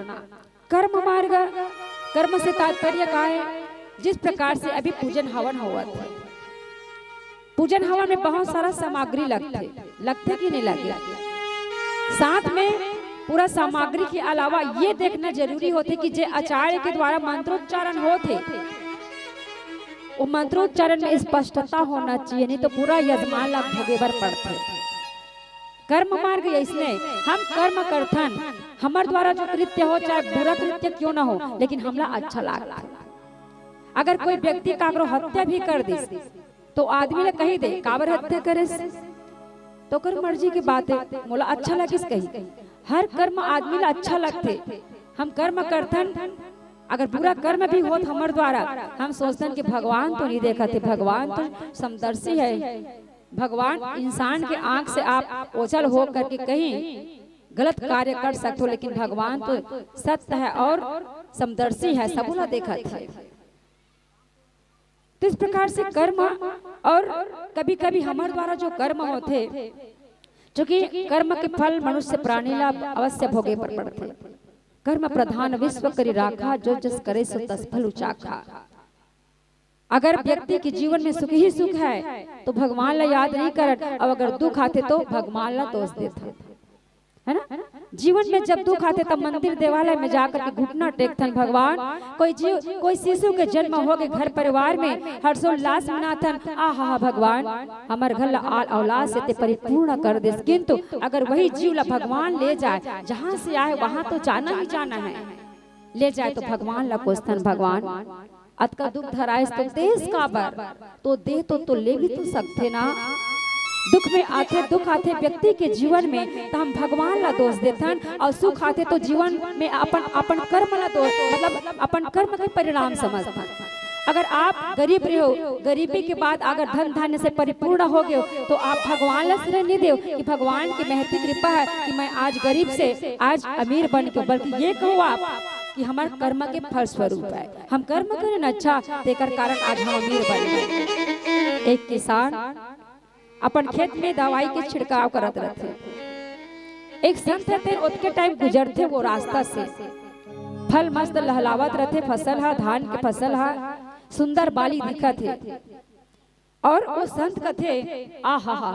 कर्म मार्ग, कर्म से तात्पर्य का है? जिस प्रकार से अभी पूजन हवन होवत है, पूजन हवन में बहुत सारा सामग्री लगथे, लगथे कि नहीं लगे? साथ में पूरा सामग्री के अलावा ये देखना जरूरी होथे कि जे आचार्य के द्वारा मंत्रोच्चारण होथे, वो मंत्रोच्चारण में स्पष्टता होना चाहिए, नहीं तो पूरा यजमान ला भोगे बर पड़थे। कर्म मार्ग अइसने, हम कर्म करथन, हमर द्वारा जो कृत्य हो, चाहे बुरा कृत्य क्यों ना हो, लेकिन हमला अच्छा लागथे। अगर कोई व्यक्ति काकरो हत्या भी कर दिस, तो आदमी ला कही दे, "काबर हत्या करेस?" तो ओकर मर्जी के बात है, मोला अच्छा लगिस कही। हर कर्म आदमी ला अच्छा लगथे। हम कर्म करथन, अगर बुरा कर्म भी होत हमर द्वारा, हम सोचथन कि भगवान तो नहीं देखत हे, भगवान तो समदर्शी है। भगवान इंसान के आंख से आप ओझल हो करके कहीं गलत कार्य कर सकते हो, लेकिन भगवान तो सत्य है और समदर्शी है, सबो ला देखत है। तो इस प्रकार से कर्म, और कभी-कभी हमर द्वारा जो कर्म होथे, जो कि कर्म के फल मनुष्य प्राणी ला अवश्य भोगे पर पड़थे। कर्म प्रधान विश्व करि राखा, जो जस करे सो तस फल उचाखा। अगर व्यक्ति के जीवन में सुख ही सुख है, तो भगवान ला याद नहीं करत, और अगर दुख आथे, तो भगवान ला दोष देथे, है ना? जीवन में जब दुख आथे, तब मंदिर देवालय में जाकर के घुटना टेकथन, "भगवान।" कोई जीव, कोई शिशु के जन्म होगे घर परिवार में, हर्षोल्लास मनाथन, "आहा, भगवान, हमर घर ला आल औलाद से ते परिपूर्ण कर देस।" किंतु अगर वही जीव ला भगवान ले जाए, जहाँ से आए, वहाँ तो जाना ही जाना है, ले जाए, तो भगवान ला कोसथन, "भगवान, अतका दुख धराइस तो देस काबर? तो दे तो, तो ले भी तो सकथे ना।" दुख में आथे, दुख आथे व्यक्ति के जीवन में, त हम भगवान ला दोष देथन, अउ सुख आथे तो जीवन में अपन, अपन कर्म ला दोष, मतलब अपन कर्म के परिणाम समझथन। अगर आप गरीब रहो, गरीबी के बाद अगर धन धान्य से परिपूर्ण हो गए हो, तो आप भगवान ला श्रेय नहीं देव कि भगवान की महती कृपा है कि मैं आज गरीब से आज अमीर बन के, बल्कि ये कहो आप कि हमार कर्म के फल स्वरूप है, हम कर्म करेन अच्छा, तेकर कारण आज हम अमीर बन गए। एक किसान अपन खेत में दवाई के छिड़काव करत रथे। एक संत ह तेन ओतके टाइम गुजरथे वो रास्ता से। फल मस्त लहलावत रथे, फसल ह, धान के फसल ह, सुंदर बाली दिखत हे। और वो संत कथे, "आहा हा,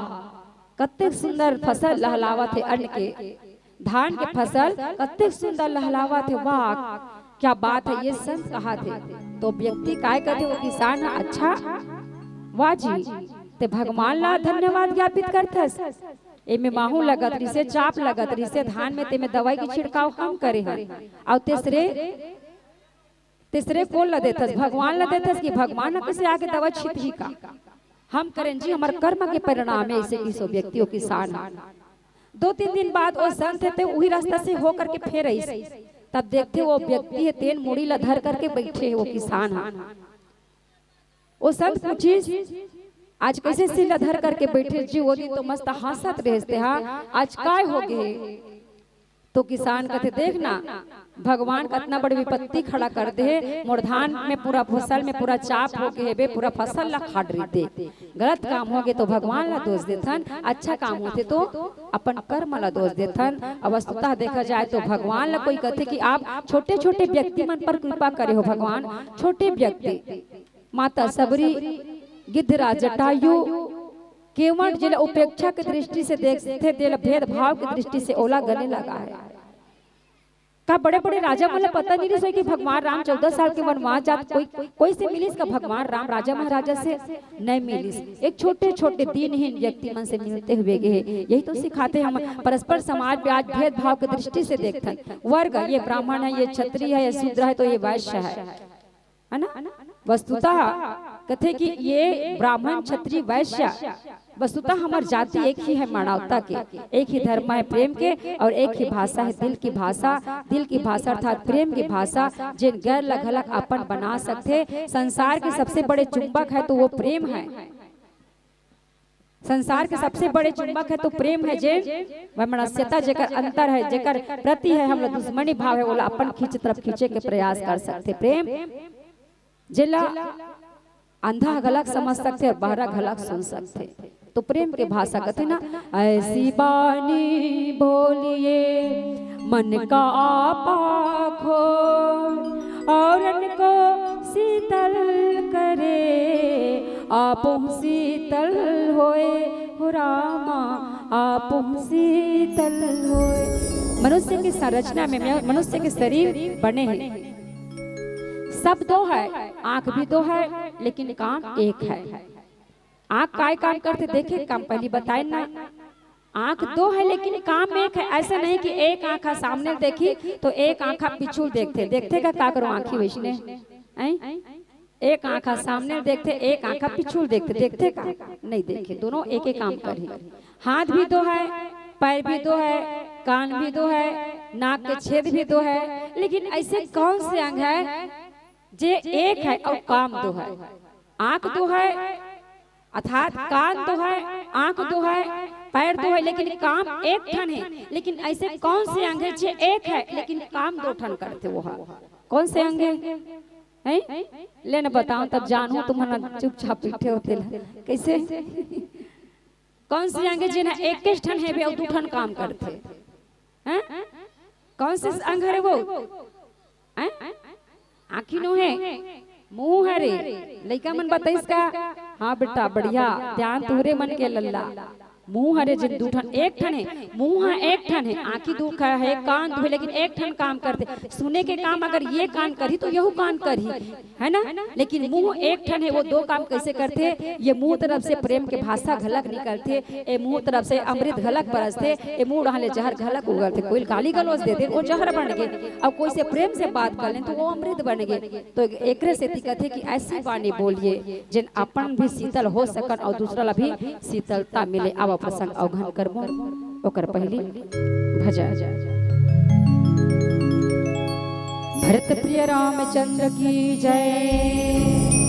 कतेक सुंदर फसल लहलावत हे अन्न के, धान के फसल कतेक सुंदर लहलावत हे, वाह, क्या बात है," ये संत कहाथे। तो व्यक्ति काय कथे, वो किसान ह, "अच्छा, वाह जी, ते भगवान ला धन्यवाद ज्ञापित करथस, एमे माहू लगत रिसे, चाप लगत रिसे, धान में तेमे दवाई के छिड़काव हम करे हन, अउ तेसरे, तेसरे कोन ला देथस, भगवान ला देथस कि भगवान ह कइसे आके दवा छिटही का? हम करेन जी, हमर कर्म के परिणाम है," ऐसे किसो व्यक्ति वो किसान ह। दो तीन दिन बाद वो संत हे ते उही रास्ता से होकर के फेर आइस। तब देखथे वो व्यक्ति हे तेन मुड़ी ला धर करके बैठे हे वो किसान ह। वो संत पूछिस, "आज कइसे सिर ला धर करके बैठे जी? वो दिन तो मस्त हंसत रहेस ते हा, आज काय हो गए?" तो किसान कथे, "देख ना, भगवान कतना बड़ विपत्ति खड़ा कर दे हे, मोर धान में पूरा फसल में पूरा चाप हो गे हेबे, पूरा फसल ला खा डरिस ते। गलत काम हो गे तो भगवान ला दोष देथन, अच्छा काम होथे तो अपन कर्म ला दोष देथन।" अब वस्तुतः देखा जाए तो भगवान ला कोई कथे कि आप छोटे-छोटे व्यक्ति मन पर कृपा करे हो भगवान, छोटे व्यक्ति, माता सबरी, गिद्धराज जटायु, केवट जेला उपेक्षा के दृष्टि से देखथे, तेला भेदभाव के दृष्टि से ओला गले लगा है। का बड़े-बड़े राजा मन ल पता नहीं रहिस होही कि भगवान राम चौदह साल के वनवास जात कोई, कोई से मिलिस का भगवान राम राजा महाराजा से? नहीं मिलिस। एक छोटे-छोटे दीनहीन व्यक्ति मन से मिलते हुए गे हे। यही तो सिखाथे हम, परस्पर समाज में आज भेदभाव के दृष्टि से देखथन। वर्ग, ये ब्राह्मण है, ये क्षत्रिय है, ये शूद्र है, तो ये वैश्य है, है ना? वस्तुतः कथे कि ये ब्राह्मण, क्षत्रिय, वैश्य वस्तुतः हमर जाति एक ही है मानवता के, एक ही धर्म है प्रेम के, और एक ही भाषा है दिल की भाषा। दिल की भाषा अर्थात प्रेम की भाषा, जेन गैर ला घलक अपन बना सकथे। संसार के सबसे बड़े चुंबक है तो वो प्रेम है। संसार के सबसे बड़े चुंबक है तो प्रेम है, जे वैमनस्यता जेकर अंतर है, जेकर प्रति है हम लोग दुश्मनी भाव है, ओला अपन खींच तरफ खींचे के प्रयास कर सकथे। प्रेम जेला अंधा घलक समझ सकथे और बहरा घलक सुन सकथे। तो प्रेम के भाषा कथे ना, "ऐसी बानी बोलिए मन का आपा खोल, औरन को शीतल करे, आप शीतल होए हो रामा, आप शीतल होए।" मनुष्य की संरचना में मनुष्य के शरीर बने हैं, सब दो है, आंख भी दो है, लेकिन काम एक है। आंख काय काम करथे देखे, काम पहली बताए ना। आंख दो है लेकिन काम एक है। ऐसा नहीं कि एक आंखा सामने देखी तो एक आंखा पिछुल देखथे। देखथे का, का करो आंखी वैसने? हैं? एक आंखा सामने देखथे, एक आंखा पिछुल देखथे। देखथे का? नहीं देखे। दोनों एक एक काम करही। हाथ भी दो है, पैर भी दो है, कान भी दो है, नाक के छेद भी दो है, लेकिन ऐसे कौन से अंग है जे एक है और काम दो है? आंख दो है, अर्थात कान दो है, आंख दो है, पैर दो है, लेकिन काम एक ठन है। लेकिन ऐसे कौन से अंग है जे एक है लेकिन काम दो ठन करथे? वो है कौन से अंग है? हैं? ले न बताओ, तब जानू तुमन चुपचाप बैठे होते ला। कैसे? कौन से अंग है जेन ह एक ठन है बे, अउ दू ठन काम करथे? हैं? कौन से अंग हरे वो? हैं? आँखी नो हे, मुँह हरे। लइका मन बताइस का? हाँ बेटा, बढ़िया, ध्यान तुहरे मन के लल्ला। मुंह हरे जेन दू ठन, एक ठन हे, मुंह ह एक ठन हे, आंखी दू ठन हे, कान दू हे, लेकिन एक ठन काम करथे। सुने के काम अगर ये कान करही तो यहू कान करही, है ना? लेकिन मुंह एक ठन हे, वो दो काम कैसे करथे? ये मुंह तरफ से प्रेम के भाषा घलक निकलथे, ए मुंह तरफ से अमृत घलक बरसथे, ए मुंह डहान ले जहर घलक उगलथे। कोई गाली गलौज देथे, वो जहर बन गे, अउ कोई से प्रेम से बात कर लें तो वो अमृत बन गे। तो एकरे सेती कथे कि ऐसी वाणी बोलिए जेन अपन भी शीतल हो सकन अउ दूसरा ला भी शीतलता मिले। आवा प्रसंग अवघन करबो, ओकर पहली भजन। भरत प्रिय रामचंद्र की जय।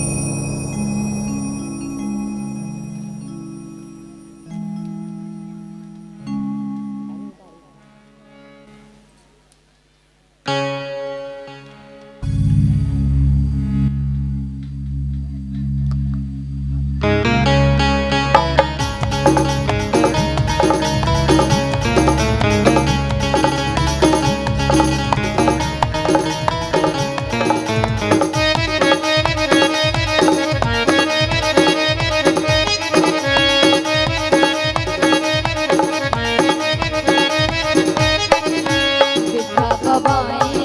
बिना गवाए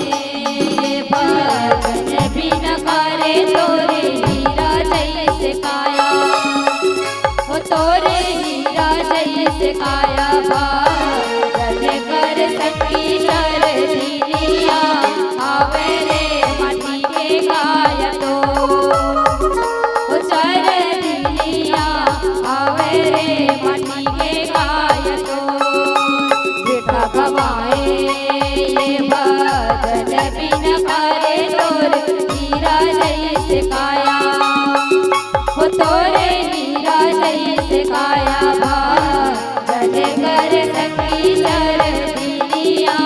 भजन बिन करे तोरे हीरा जैसे काया। हो तोरे हीरा जैसे काया भजन कर सकी सरदिनिया। आवे रे माटी के काया तो। हो सरदिनिया आवे रे माटी के काया तो। बेटा गवाए ये भजन बिन करे तोर हीरा जैसे काया। हो तोरे हीरा जैसे काया भजन कर सकी सरदिनिया।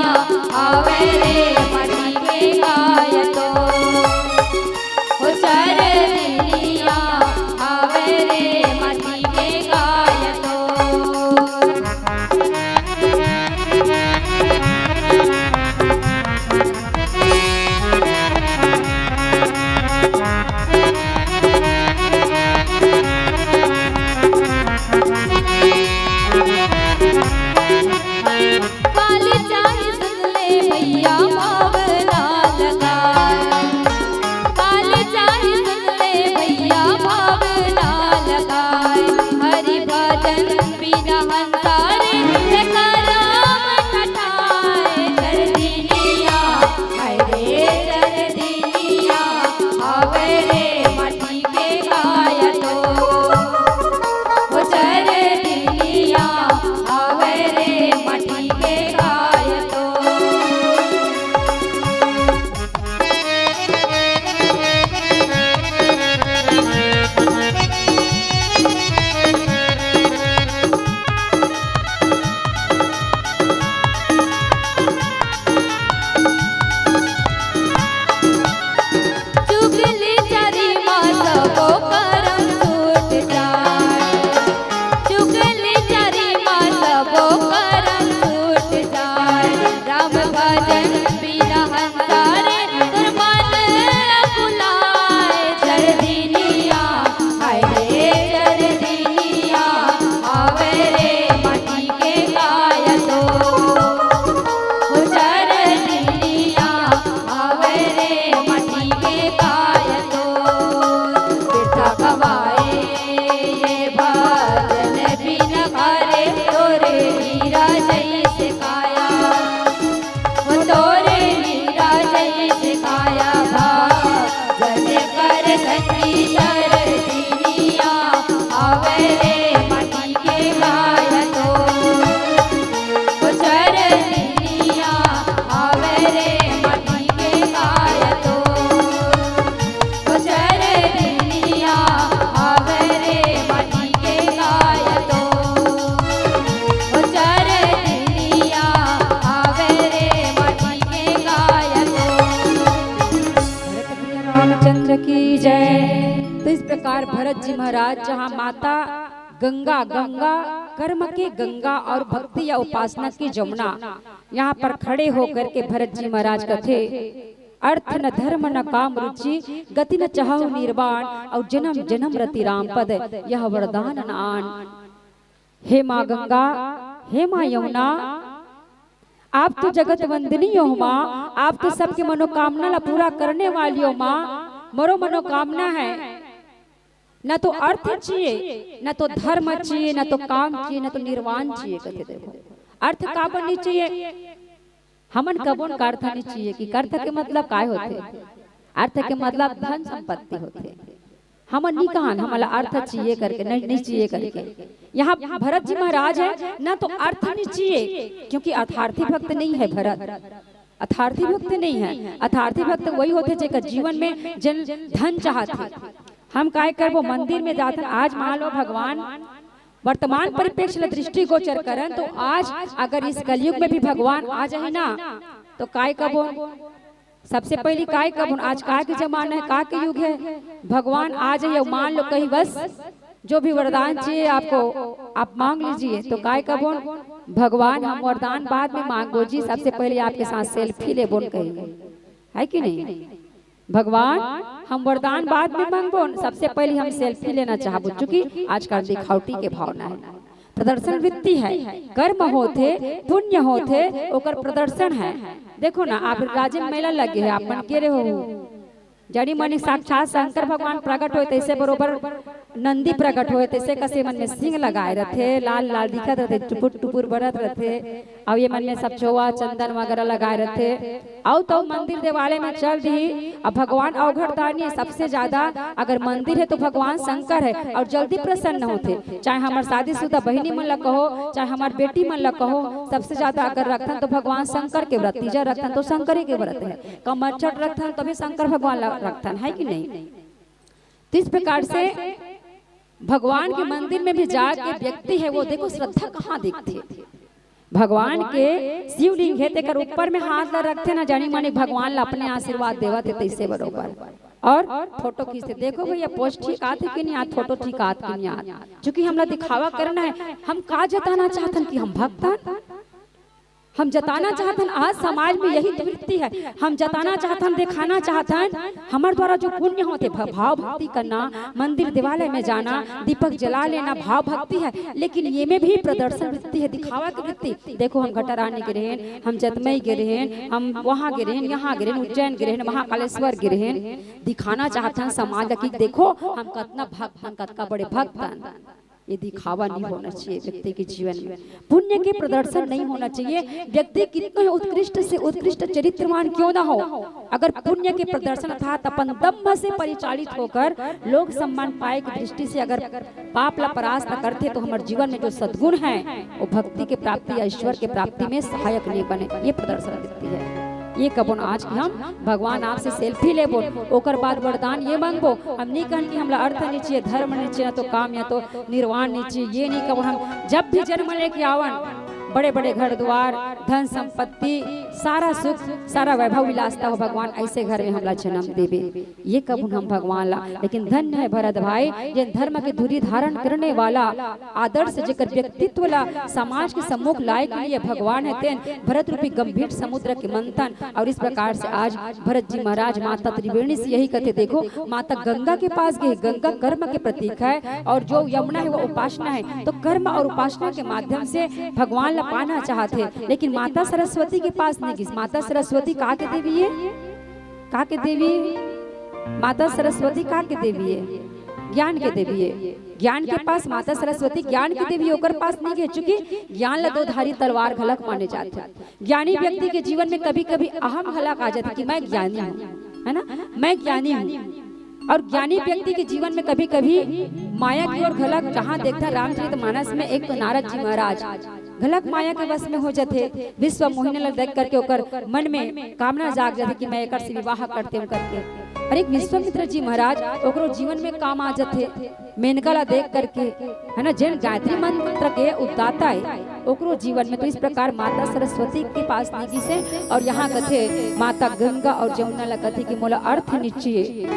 आवे रे माटी के काया तो। हो सरदिनिया आवे रे माटी के काया तो। काली चाहे सुन ले भैया भावना लगाए। काली चाहे सुन ले भैया भावना लगाए। हरि भजन बिना हंसारे जयकारा मन कटाए। सरदिनिया, हाय रे सरदिनिया, आवे रे माटी के काया तो। ओ सरदिनिया, आवे रे माटी के काया तो। चुगली चारी मा सबो करम छूट जाए। चुगली चारी मा सबो करम छूट जाए। राम भजन बिना हंसारे तोर मन अकुलाए। सरदिनिया, हाय रे सरदिनिया, आवे रे माटी के काया तो। ओ सरदिनिया, आवे रे माटी के काया तो। बिरथा गवाए ये भजन बिन करे तोरे हीरा जैसे काया। ओ तोरे हीरा जैसे काया भजन कर सकी सरदिनिया। आवे रे माटी के काया तो। ओ सरदिनिया, आवे रे माटी के काया तो। ओ सरदिनिया, आवे रे माटी के काया तो। ओ सरदिनिया, आवे रे माटी के काया तो। भरत प्रिय रामचंद्र की जय। तो इस प्रकार भरत जी महाराज जहाँ माता गंगा, गंगा कर्म की गंगा और भक्ति या उपासना की जमुना, यहाँ पर खड़े होकर के भरत जी महाराज कथे, अर्थ न धर्म न काम रुचि, गति न चाहहु निर्वाण, और जन्म जन्म रति राम पद, यह वरदान न आन। हे माँ गंगा, हे माँ यमुना, आप तो जगत वंदिनी हो माँ, आप तो सबके मनोकामना ला पूरा करने वाली हो माँ। मोरो मनोकामना है, न तो अर्थ चाहिए, न तो धर्म चाहिए, न तो काम चाहिए, न तो निर्वाण चाहिए। कथे देखो, अर्थ काबर नहीं चाहिए? हमन कबोन का अर्थ नहीं चाहिए कि अर्थ के मतलब काय होथे? अर्थ के मतलब धन संपत्ति होथे। हमन नहीं कहन हमला अर्थ चाहिए करके, नहीं, नहीं चाहिए करके। यहाँ भरत जी महाराज है ना, तो अर्थ नहीं चाहिए, क्योंकि अर्थार्थी भक्त नहीं है भरत। अर्थार्थी भक्त नहीं है। अर्थार्थी भक्त वही होथे जेकर जीवन में जेन धन चाहत हे। हम काय करबो, मंदिर में जाथन, आज मान लो भगवान वर्तमान परिप्रेक्ष्य ला दृष्टिगोचर करन, तो आज अगर इस कलयुग में भी भगवान आ जाए ना, तो काय कबो? सबसे पहली काय कबो? आज का के जमाना है, का के युग है? भगवान आ जाए, मान लो कहीं बस जो भी वरदान चाहिए आपको, आप मांग लीजिए। तो काय कबो? भगवान, हम वरदान बाद में मांगबो जी, सबसे पहले आपके साथ सेल्फी लेबो कही, है कि नहीं? भगवान, हम वरदान बाद में मांगबो, सबसे पहले हम सेल्फी लेना चाहबो, चूंकि आजकल दिखावटी के भावना है, प्रदर्शन वृत्ति है। कर्म होथे, पुण्य होथे, ओकर प्रदर्शन है। देखो ना, आप राजिम मेला लगे है, आप मन के रहे हो, जड़ी मनी साक्षात शंकर भगवान प्रकट होए, तैसे बरोबर नंदी प्रकट होए, तैसे कसे मन में सिंह लगाए रथे, लाल लाल दिखत रथे, टुपुर टुपुर बरत रथे। अउ ये मन में सब चोवा चंदन वगैरह लगाए रथे। अउ तो मंदिर देवालय में चल दी, अब भगवान अवघड़दानी सबसे ज्यादा, अगर मंदिर है तो भगवान शंकर है और जल्दी प्रसन्न होथे। चाहे हमार शादीशुदा बहिनी मन ला कहो, चाहे हमार बेटी मन ला कहो, सबसे ज्यादा अगर रखथन तो भगवान शंकर के व्रत, तीजा रखथन तो शंकर के व्रत है, कमरछठ रखथन तो भी शंकर भगवान ला रखथन, है कि नहीं? तो इस प्रकार से भगवान के मंदिर में भी जाके व्यक्ति है वो, देखो श्रद्धा कहाँ दिखथे। भगवान के शिवलिंग है, तेकर ऊपर में हाथ ला रखथे ना, जानी मानी भगवान ला अपने आशीर्वाद देवत हे, तैसे बरोबर। और फोटो खींचथे, देखो भैया, पोस्ट ठीक आत हे कि नहीं आत, फोटो ठीक आत कि नहीं आत, क्योंकि हमला दिखावा करना है। हम का जताना चाहथन कि हम भक्त हन? हम जताना चाहथन, आज समाज में यही तो वृत्ति है। हम जताना चाहथन, दिखाना चाहथन, हमर द्वारा जो पुण्य होथे, भ-, भाव भक्ति करना, मंदिर देवालय में जाना, दीपक जला लेना, भाव भक्ति है। लेकिन ये में भी प्रदर्शन वृत्ति है, दिखावा की वृत्ति। देखो, हम घटारानी गे रहेन, हम जतमई गे रहेन, हम वहाँ गे रहेन, यहाँ गे रहेन, उज्जैन गे रहेन, महाकालेश्वर गे रहेन, दिखाना चाहथन समाज ला कि देखो हम कतना भक्त हन, कतका बड़े भक्त हन। ये दिखावा नहीं होना चाहिए व्यक्ति के जीवन में, पुण्य के प्रदर्शन नहीं होना चाहिए। व्यक्ति कितने उत्कृष्ट से उत्कृष्ट चरित्रवान क्यों ना हो, अगर पुण्य के प्रदर्शन अर्थात अपन दम्भ से परिचालित होकर लोक सम्मान पाए की दृष्टि से अगर पाप ला परास्त करथे, तो हमर जीवन में जो सद्गुण है, वो भक्ति के प्राप्ति या ईश्वर के प्राप्ति में सहायक नहीं बने। ये प्रदर्शन वृत्ति है। ये कबो न आज कि हम भगवान आपसे सेल्फी लेबो, ओकर बाद वरदान ये मांगबो। हम नहीं कहन कि हमला अर्थ नहीं चाहिए, धर्म नहीं चाहिए, ना तो काम या तो निर्वाण नहीं चाहिए, ये नहीं कबो। हम जब भी जन्म लेके आवन, बड़े बड़े घर द्वार, धन संपत्ति, सारा सुख, सारा वैभव विलासता हो भगवान, ऐसे घर में हमला जन्म देबे, ये कबो हम भगवान ला। लेकिन धन्य है भरत भाई, जेन धर्म के धुरी धारण करने वाला आदर्श, जेकर व्यक्तित्व ला समाज के सम्मुख लाए के लिए भगवान है, तेन भरत रूपी गंभीर समुद्र के मंथन। और इस प्रकार से आज भरत जी महाराज माता त्रिवेणी से यही कथे, देखो, माता गंगा के पास गए, गंगा कर्म के प्रतीक है और जो यमुना है वो उपासना है। तो कर्म और उपासना के माध्यम से भगवान ला पाना चाहत हे, लेकिन माता सरस्वती के पास नहीं गिस। माता सरस्वती का के देवी है? का के देवी? माता सरस्वती का के देवी है? ज्ञान के देवी है। ज्ञान के पास माता सरस्वती ज्ञान के देवी, ओकर पास नहीं है, चूंकि ज्ञान ला दो धारी तलवार घलक माने जाथे। ज्ञानी व्यक्ति के जीवन में कभी कभी अहम घलक आ जाथे कि मैं ज्ञानी हूँ, है ना, मैं ज्ञानी हूँ। और ज्ञानी व्यक्ति के जीवन में कभी कभी माया की ओर घलक, जहाँ देखता रामचरित मानस में एक तो नारद जी महाराज घलक माया के वश में हो जाथे, विश्व मोहिनी ला देख करके ओकर मन में कामना जाग जाथे कि मैं एकर से विवाह करते हूँ करके। और एक विश्वामित्र जी महाराज, ओकरो जीवन में काम आ जाथे मेनका ला देख करके, है ना, जेन गायत्री मंत्र के उद्दाता है, ओकरो जीवन में। तो इस प्रकार माता सरस्वती के पास नहीं गिसे। और यहाँ कथे माता गंगा और जमुना ला कथे कि मोला अर्थ नहीं चाहिए।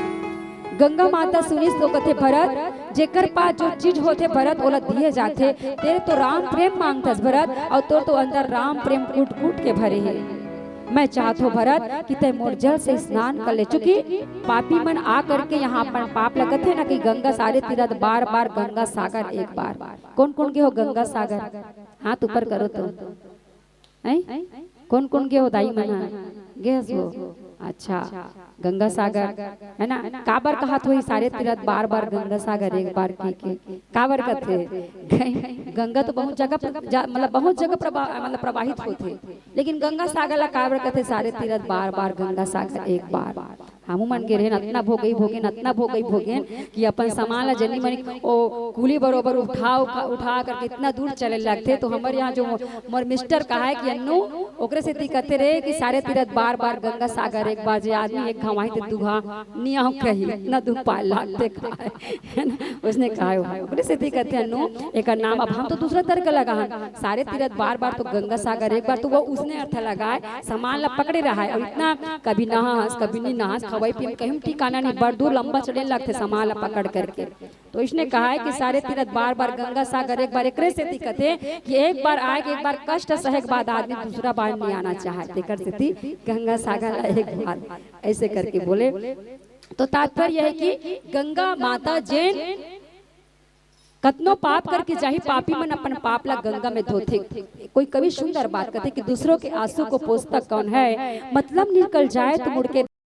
गंगा माता सुनिस तो कथे, भरत, जेकर पास जो चीज होथे भरत, ओला दिए जाथे। तेरे तो राम प्रेम मांगथस भरत, और तोर तो अंदर राम प्रेम कूट कूट के भरे हे। मैं चाहत हो भरत कि तय मोर जल से स्नान कर ले, चूंकि पापी मन आ करके यहाँ अपन पाप लगत है ना कि गंगा सारे तीरथ बार बार, गंगा सागर एक बार। कौन कौन गे हो गंगा सागर? हाथ ऊपर करो तो। हैं? कौन कौन गे हो दाई मन? गे हस हो? अच्छा, गंगा सागर है ना? काबर कहत होही सारे तीरथ बार बार, गंगा सागर एक बार की के? काबर कहते? गंगा तो बहुत जगह प्र-, जा-, मतलब बहुत जगह प्रभा-, मतलब प्रवाहित होते, लेकिन गंगा सागर ला काबर कहते सारे तीरथ बार बार, गंगा सागर एक बार? हमू मन गे रहेन, अतना भोगई भोगेन, अतना भोगई भोगेन कि अपन सामान ला जनी मनी ओ कुली बरोबर उठा, उठा, उठा करके इतना दूर चले लगथे। तो हमर यहाँ जो मोर मिस्टर कहा है कि अन्नू, ओकरे सेती कहते रहे कि सारे तीरथ बार बार, गंगा सागर एक बार। जे आदमी एक घाव आही ते दू घाव नियाव कही, इतना दुख पाए लागथे कहा है, है ना? उसने कहा है, ओकरे सेती कहते अन्नू, एकर नाम अब हम तो दूसरा तरीका लगा हन, सारे तीरथ बार बार तो गंगा सागर एक बार, तो वो उसने अर्थ लगाए, सामान ला पकड़े रहा है और इतना कभी नहास, कभी नहीं नहास, खवाई पीन कहीं ठिकाना नहीं, बड़ दूर लंबा चले लगथे सामान ला पकड़ करके। तो इसने कहा है कि सारे तीरथ बार बार, गंगा सागर एक बार। एकरे सेती कथे कि एक बार आए के, एक बार कष्ट सहे के बाद आदमी दूसरा बार नहीं आना चाहे, तेकर सेती गंगा सागर ला एक बार ऐसे करके बोले। तो तात्पर्य यह है कि गंगा माता जेन कतनो पाप करके जाही, पापी मन अपन पाप ला गंगा में धोथे। कोई कवि सुंदर बात कहते कि दूसरों के आंसू को पोंछता कौन है, मतलब निकल जाए तो मुड़ के